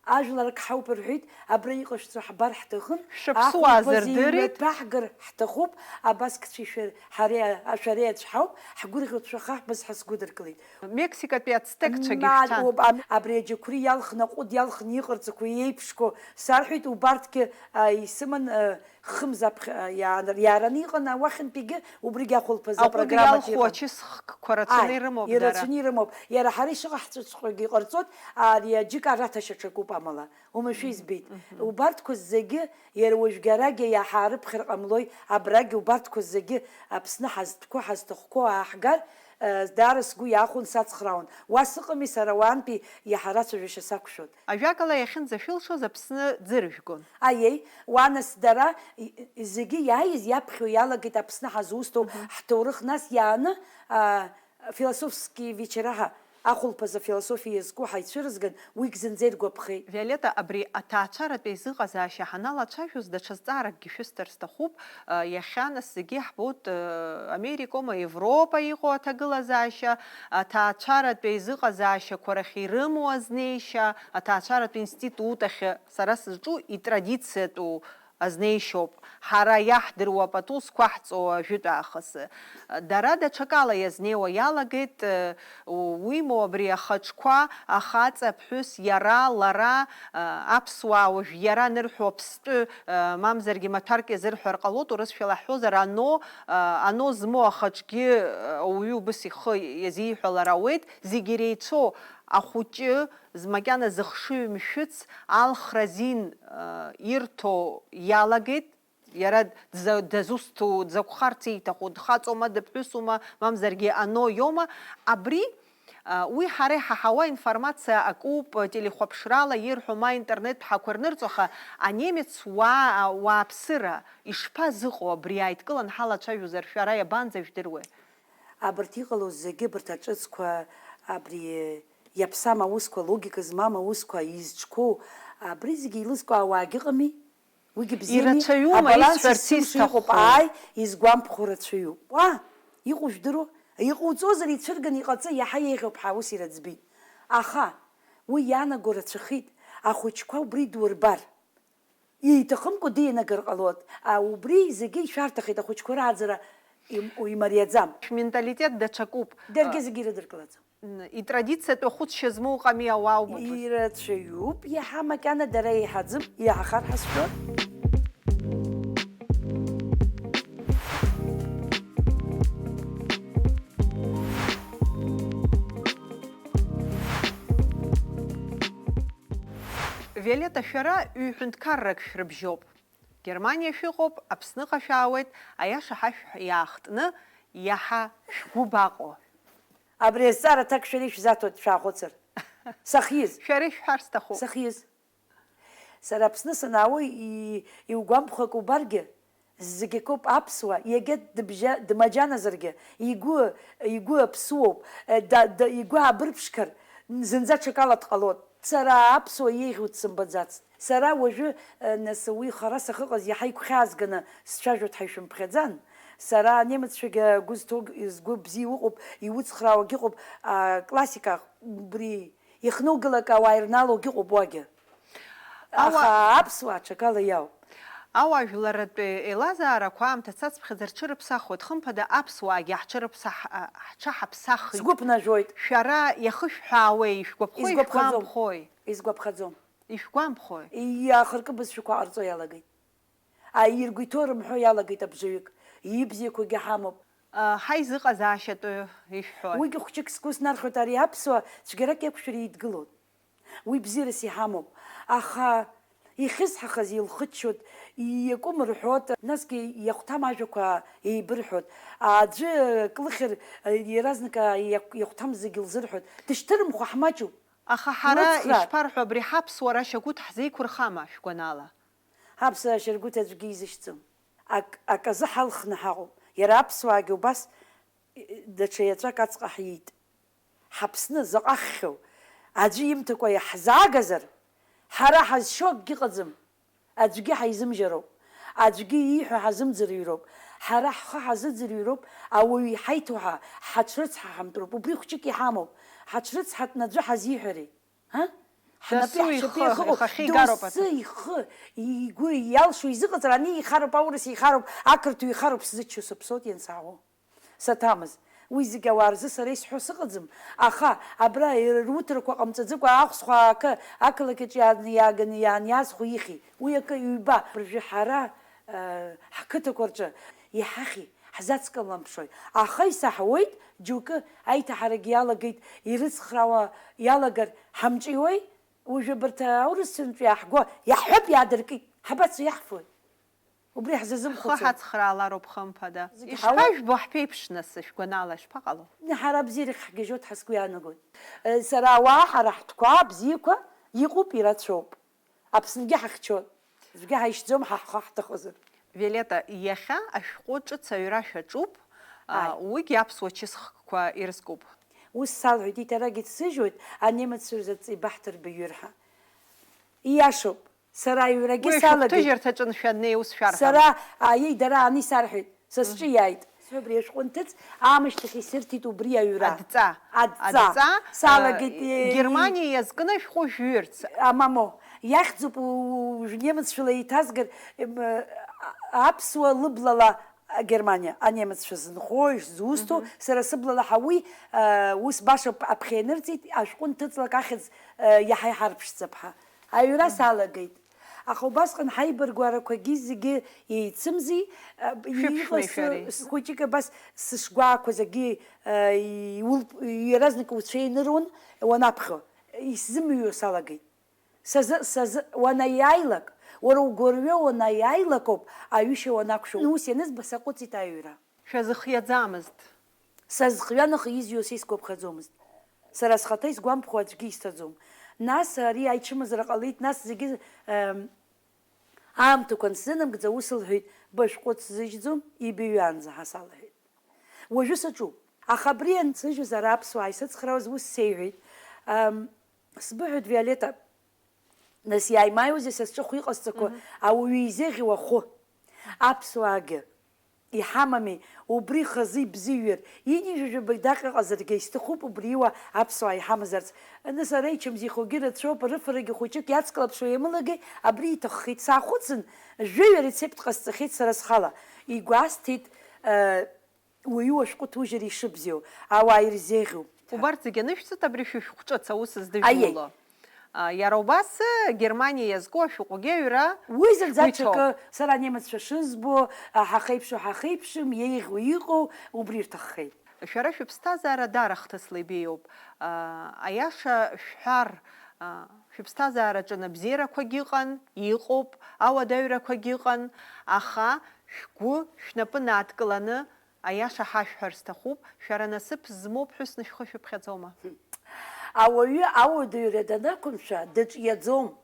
Ажәларак ҳауп рҳәеит, абра иҟашәҵо ҳбар ҳҭахын, Шәыԥсуаа ахәылԥаз зырдырит. Еимҩаԥаҳгар ҳҭахуп, абаскцәеи шәа-, ҳареи, а, шәареи аӡә ҳауп, ҳгәырӷьоит шәахаҳбаз ҳәа сгәыдыркылеит. Мексикатәи ацтекцәагьы Мад шәцан. Уоуп, ам-, абри аџьықәреи иалхны, аҟәыд иалхны иҟарҵақәо еиԥшқәо сарҳәеит, убарҭгьы, а, исыман, а, хымз аԥхьа, а, иаанар-, иаараны иҟан, а, уахьынтәигьы убригь ахәылԥаз Аҟәыд апрограммаҿ иалху иҟан. Ачысхкқәа рацәаны Ааи, ирымоуп дара. Ирацәаны ирымоуп. Иара ҳара ишыҟаҳҵаҵәҟьагьы иҟарҵоит, ари аџьыка араҭашьаҿакуп. Амала, уамашәа избеит. Мгм. Убарҭқәа зегьы, иара уажәгьы арагьы иаҳаарыԥхьар ҟамлои, абрагьы убарҭқәа зегьы Аԥсны ҳазтәқәо, ҳазҭахқәо ааҳгар, э, даара сгәы иахәон, сацхраауан. Уа сыҟами, сара уаантәи иаҳа рацәажәашьа сақәшәот. Ажәакала, иахьынӡашәылшоз Аԥсны ӡыржәгон. Аиеи, уа нас дара, и-, и-, зегьы иааиз иаԥхьо иалагеит Аԥсны ҳазусҭоу Мгм. ҳҭоурых, нас иааны, а, философски вечера ҳәа ахәылԥаз афилософиа иазку ҳаицәырызган, уигь зынӡа иргәаԥхеит. Виолетта, абри аҭаацәаратәи аизыҟазаашьа ҳаналацәажәоз, даҽа зҵааракгьы шәысҭар сҭахуп. Э, иахьа нас зегьы иаҳбоит, э, Америкоума, Европа иҟоу аҭагылазаашьа, аҭаацәаратәи аизыҟазаашьақәа рахь ирымоу азнеишьа, аҭаацәаратәи институт ахь, сара сызҿу итрадициатәу азнеишьоуп. Ҳара иаҳдыруа пату зқәаҳҵо ажәытә аахысы. Дара даҽакала иазнеиуа иалагеит, уимоу абри ахаҿқәа, ахаҵа, аԥҳәыс, иара, лара, аԥсуаа уажә иара анырҳәо аԥстәы, мамзаргьы маҭәарк иазырҳәар ҟалоит, урысшәала ҳҳәозар, ано, ано змоу ахаҿгьы ауаҩы убыс ихы иазиҳәалар ауеит, зегь иреицәоу ахәыҷы, макьана зыхшыҩ мшәыц, алхра азин, э, ирҭо иалагеит, иара дза-, дызусҭоу, дзакәхарц ииҭаху, дхаҵоума, дыԥҳәысума, мамзаргьы ано иоума, абри, э, уи ҳара иҳаҳауа информациа акуп, э, телехәаԥшрала ирҳәо, ма интернет ҳақәа рнырҵо, аха анемец уаа, уааԥсыра ишԥазыҟоу, абри ааидкылан ҳалацәажәозар, шәара иабанӡажәдыруеи? Абарҭ иҟалоз зегьы, абарҭ аҿыцқәа, абри иаԥсам аусқәа, логика змам аусқәа изҿқәоу, абри зегьы еилызкаауа агьыҟами? Уигьы бзиами? Ирацәаҩума, абаланс исҳәарц исымшо иҟоуп, исҭаху? Ааи, изгәамԥхо рацәаҩуп. Уа, иҟоу жәдыруа? Иҟоуҵозар, ицәырганы иҟаҵа, иаҳа еиӷьуп ҳәа аус ираӡбеит. Аха, уи иаанаго рацәахеит, ахәыҷқәа убри дурбар. Иҭахымкәа динагар ҟалоит. А, убри зегьы ишәарҭахеит, ахәыҷқәа рааӡара им-, имариаӡам. Шәменталитет даҽакуп. Даргьы А, зегьы ирыдыркылаӡом. н-, итрадициатә ахәыцшьа змоу ыҟами ауаа убаԥыс. Ирацәаҩуп, иаҳа макьана дара еиҳаӡым, иаҳахар ҳәа сшәоит. Виолетта, шәара ҩ-ҳәынҭқаррак шәрыбжьоуп. Германиа шәыҟоуп, Аԥсныҟа шәаауеит, аиаша ҳашәҳәа иаахтны, иаҳа шәгәы баҟоу? Абри азҵаара аҭак шәара ишәзаҭоит, шәаахәыцыр. Сахьиз. Шәара ишәҳәар сҭахуп. Сахьиз. Сара Аԥсны санаауа, и-, иугәамԥхо акы убаргьы, зегь акоуп аԥсуа, иагьа дыбжьа-, дмаџьаназаргьы, игәы, игәы аԥсуоуп, э, да, да, игәы аабырԥшқар, зынӡа ҽакала дҟалоит. Сара аԥсуа иеиӷьу дсымбаӡацт. Сара уажәы, э, нас уи хара сахьыҟаз иаҳа игәхьаазганы сцәажәоит ҳәа ишәымԥхьаӡан. Сара анемеццәагьы агәы зҭоу, згәы бзиа уҟоуп, иуцхраауагь ыҟоуп, а, классика, убри ихнылгалак ауаа ирнаалогь ыҟоуп уагьы. Ауа- Аха аԥсуаа ҽакала иауп. Ауаажәларратә еилазаарақәа аамҭа цацԥхьаӡа рҽырыԥсахуеит, хымԥада аԥсуаагьы ҳҽырыԥсаҳ-, а, ҳҽаҳаԥсахит. Сгәы ԥнажәоит. Шәара иахышәҳәаауеи, ишәгәаԥхои, Изгәаԥхаӡом. Ишәгәамԥхои? Изгәаԥхаӡом. Ишәгәамԥхои? Иахыркы бызшәақәа ҟарҵо иалагеит. Аиргәы иҭоу рымҳәо иалагеит абжаҩык. Ибзиақәагьы ҳамоуп. А, ҳаизыҟазаашьатәы ишәҳәои? Уигьы хәҷык сгәы снархьуеит, ари аԥсуа цәгьарак иақәшәар еидгылоит. Уи бзиарас иҳамоуп. Аха ихьысҳахаз илхыччоит, иакәым рҳәоит, насгьы иахәҭам ажәақәа еибырҳәоит. Аӡәы клыхьыр, иаразнак иахә-, иахәҭам зегь лзырҳәоит. Дышьҭырымхуа ҳмаҷуп. Аха ҳара Лыцхраа. Ишԥарҳәо, абри ҳаԥсуара шьагәыҭ ҳзеиқәырхама, шәгәанала? Ҳаԥсуа шьаргәыҭ аӡәгьы изышьҭӡом. Ак-, аказы ҳалхны ҳаҟоуп. Иара аԥсуаагьы убас, даҽа еҵәак аҵҟа ҳиит. Ҳаԥсны заҟа хьхьоу, аӡәы имҭакәа иаҳзаагазар, ҳара ҳазшьо акгьы ыҟаӡам. Аӡәгьы ҳаизымжьароуп. Аӡәгьы ииҳәо ҳазымӡырҩроуп. Ҳара ҳхы ҳазыӡырҩроуп, ауаҩы иҳаиҭо ҳа, ҳаҽрыцҳа ҳамтәроуп. Убри хәҷык иҳамоуп. Ҳаҽрыцҳатәны аӡәы ҳазиҳәари? Ҳа? Ҳнапи Дасу ҳшьапи ихы, ахьыҟоу ихахьы игароуп доусы аҭак. Ихы, игәы иалшо изыҟаҵара, ани ихароуп, аурыс ихароуп, ақырҭуа ихароуп, сзыччо сыԥсуеит иансаауо. Саҭамыз. Уи зегь ауаа рзы сара исҳәо сыҟаӡам, аха абра р-, руҭрақәа ҟамҵаӡакәа ахәсхәа аакы, ақалақь аҿы иаан-, иааганы иаан иаазхәо ихьи. Уи акы ҩба. Уажәы ҳара, э, ҳқыҭақәа рҿы иҳахьи, ҳзацкыламԥшуеи. Аха исаҳауеит, џьоукы аиҭаҳарагьы иалагеит, ирыцхраауа иалагар ҳамҿиуеи? Уажәы абарҭ аурысцәантәи иаҳго, иаҳҳәап, иаадыркит. Ҳабацо, иаҳфои? Убри ҳзазымхәыцуа. Ҳхы ҳацхраалароуп, хымԥада. Зегьы ҳауа. Ишԥажәбо, ҳԥеиԥш, нас, шәгәанала ишԥаҟало? Ҳара абзиарахь ҳгьежьуеит, ҳа сгәы иаанагоит. Э, сара ауаа, ҳара ҳтәқәа бзиақәа иҟоуп, ирацәоуп. Аԥсныгьы ҳахьчоит. Аӡәгьы ҳаишьӡом, ҳа ҳхы ҳҭахызар. Виолетта, иахьа ашәҟәы ҿыц аҩра шәаҿуп, а, Ааи. Уигьы аԥсуа чысхкқәа ирызкуп. Ус салҳәеит, иҭарагьы дсыжьуеит, анемеццәа рзы ҵибаҳҭыр баҩыр ҳәа. Ииашоуп, сара аҩрагьы Уи салагеит. Ашәҟәҭыжьырҭаҿы ншәа днеи ус шәарҳәама? Сара, аиеи, дара ани сарҳәеит, са сҿы иааит. Сҳәа, абри ашәҟәы нҭыҵ, аамышьҭахь исырҭеит убри аҩра. Адҵа. Адҵа. Адҵа, Салагеит, а, э, Германиа иазкны ашәҟәы жәҩырц. Амамо, иахьӡуп у-, у-, уажә немецшәала еиҭазгар, м, а-, аԥсуа лыблала, а, Германиа, анемеццәа зынхо, ишзусҭоу, Мгм. Сара сыблала ҳа уи, а, ус баша ап-, аԥхьа ианырҵеит, ашәҟәы нҭыҵлак ахьӡ, а, иаҳа иҳарԥшӡап ҳәа. Аҩра Мгм. Салагеит. Аха убасҟан ҳаибаргәарақәагьы зегьы еицымзи, а, Шәыԥшәмеи иҟасҵо шәареи? Схәыҷык абас сышгәаақәаз акгьы, а, иулп-, иаразнак уцәеиныруан, уанаԥхьо, исзымҩуа салагеит. Сазы, сазы, уанаиааилак, уара угәырҩа уанаиааилак ауп аҩышьа уанақәшәо. Ус ианызба, саҟәыҵит аҩра. Шәазыхиаӡамызт? Сазхиан, аха изҩуа са исгәаԥхаӡомызт. Сара схаҭа исгәамԥхо аӡәгьы исҭаӡом. Нас ари аичымазара ҟалеит, нас зегьы, эм, аамҭақәа ансзынамгӡа, ус лҳәеит, бышәҟәы сзыжьӡом, ибыҩаанӡа ҳа салҳәеит. Уажәы саҿуп. Аха абри ансыжьыз ара аԥсуаа исыцхраауаз ус сеиҳәеит. Ам, сбыҳәоит, Виолетта, нас иааимааиуазеи са сҿахә иҟасҵақәо Мгм. Ауаҩы изеӷьу ахәы? Аԥсуаагьы иҳамами, убри хазы ибзиҩыр, инижәижәаба даҟьа ыҟазаргьы, исҭахуп убри иуа аԥсуаа иҳамазарц. Нас ара ичымзихогьы рацәоуп, рыфарагьы хәыҷык иацклаԥшуа иамылагеи, абри иҭаххеит. Саахәыцын, жәаҩа рецепт ҟасҵахьеит сара схала. Игәасҭеит, э, Уаҩы уашәҟәы ҭужьыр ишыбзиоу, ауаа ирзеиӷьу. Убарҭ зегьы анышәҵоит, абри шәышәҟәҿыц аус здыжәуало. Аиеи. А, иара убас, Германиа иазку ашәҟәгьы аҩра Уи зынӡа шәгәы иҭоуп. Ҽакы, сара анемеццәа шызбо, а, ҳахеиԥшу, ҳахеиԥшым, иеиӷьу иҟоу, убри ирҭаххеит. Шәара шәыԥсҭазаара даара хҭысла ибеиоуп. А, аиаша шәҳәар, а, шәыԥсҭазаараҿы набзиарақәагьы ыҟан, иҟоуп, ауадаҩрақәагьы ыҟан, аха шәгәы шәнапы надкыланы, Аиаша ҳашәҳәар сҭахуп, шәара насыԥ змоу ԥҳәысны шәхы шәыԥхьаӡома? Ауаҩы ауадаҩра данақәымшәа, дыҿиаӡом.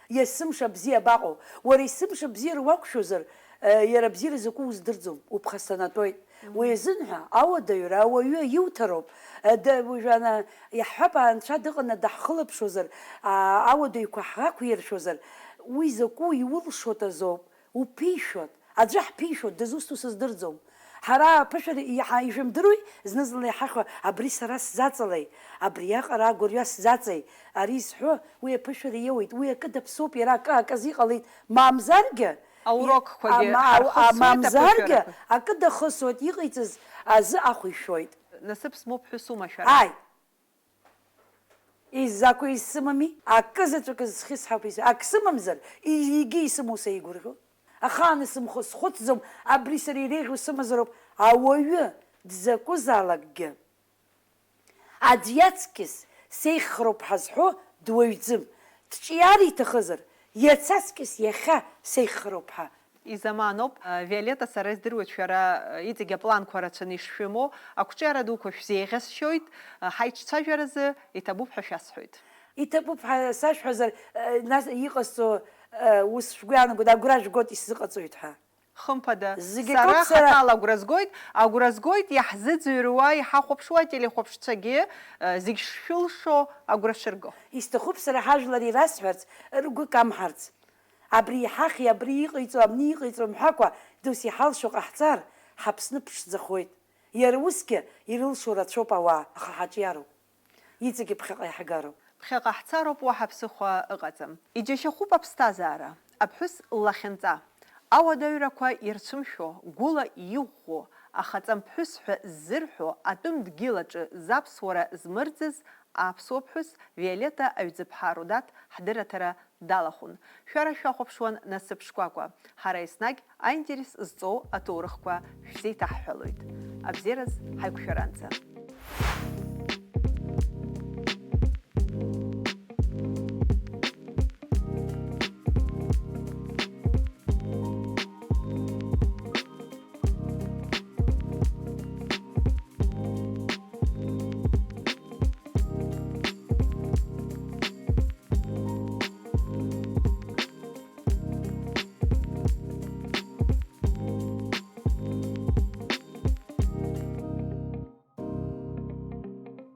Есымша бзиа абаҟоу? Уара есымша бзиара уақәшәозар, э, иара абзиара закәу уздырӡом, уԥхасҭанатәоит. Мм. Уи азын ҳәа, ауадаҩра ауаҩы иуҭароуп. Э, да-, уажәы ана-, иаҳҳәап, анцәа дыҟаны даҳхылаԥшуазар, а-, ауадаҩқәа ҳақәиршәозар, уи закәу иулшоит азоуп. Уԥишәоит, аӡәы ҳԥишәоит, дызусҭоу сыздырӡом. Ҳара аԥышәара иаҳа ижәымдыруеи, зны-зынла иҳахьуа, абри сара сзаҵалеи, абриаҟара агәырҩа сзаҵеи, ари зҳәо, уи аԥышәара иоуеит, уи акы даԥсоуп, иара акы, акы азы иҟалеит, мамзаргьы, Аурокқәагьы ама-, ау-, ҳархысуеит, мамзаргьы, аԥышәарақәа. Акы дахысуеит, иҟаиҵаз азы ахә ишәоит. Насыԥ змоу ԥҳәыс ума шәара? Ааи. Изакәи исымами? Акы заҵәык зхьысҳауп ис-, ак сымамзар, и-, егьи исымоу сеигәырӷьо. Ахаан исымхо схәыцӡом, абри сара иреиӷьу сымазароуп. Ауаҩы дзакәызаалакгьы, аӡә иаҵкьыс сеиӷьхароуп ҳәа зҳәо дуаҩӡым. Дҿиар иҭахызар, иацы аҵкьыс иахьа сеиӷьхароуп ҳәа. Изаманоуп, Виолетта, сара издыруеит шәара иҵегь апланқәа рацәаны ишшәымоу, ақәҿиара дуқәа шәзеиӷьасшьоит, ҳаиҿцәажәаразы иҭабуп ҳәа шәасҳәоит. Иҭабуп ҳәа сашәҳәазар, нас иҟасҵо, ус шәгәы иаанагоит, агәра жәгоит исзыҟаҵоит ҳәа. Хымԥада, зегь сара акоуп, сара хаҭала агәра згоит, агәра згоит, иаҳзыӡырҩуа, иҳахәаԥшуа ателехәаԥшцәагьы, зегь шшәылшо агәра шырго. Исҭахуп сара ҳажәлар ирасҳәарц, ргәы камҳарц. Абри иҳахьи, абри иҟаиҵо, абни иҟаиҵо мҳәакәа, дус иҳалшо ҟаҳҵар, ҳаԥсны ԥшӡахоит. Иара усгьы ирылшо рацәоуп ауаа, аха ҳаҿиароуп. Иҵегьы ԥхьаҟа иаҳгароуп. Ԥхьаҟа ҳцароуп, уаҳа ԥсыхәа ыҟаӡам. Иџьашьахәуп аԥсҭазаара, аԥҳәыс ллахьынҵа. Ауадаҩрақәа ирцәымшәо, гәыла иӷәӷәо, ахаҵамԥҳәыс ҳәа ззырҳәо атәым дгьыл аҿы заԥсуара змырӡыз аԥсуа ԥҳәыс Виолетта Аҩӡыԥҳа Рудат ҳдырраҭара далахәын. Шәара шәахәаԥшуан насыԥ шкәакәа. Ҳара еснагь аинтерес зҵоу аҭоурыхқәа шәзеиҭаҳҳәалоит. Абзиараз ҳаиқәшәаранӡа.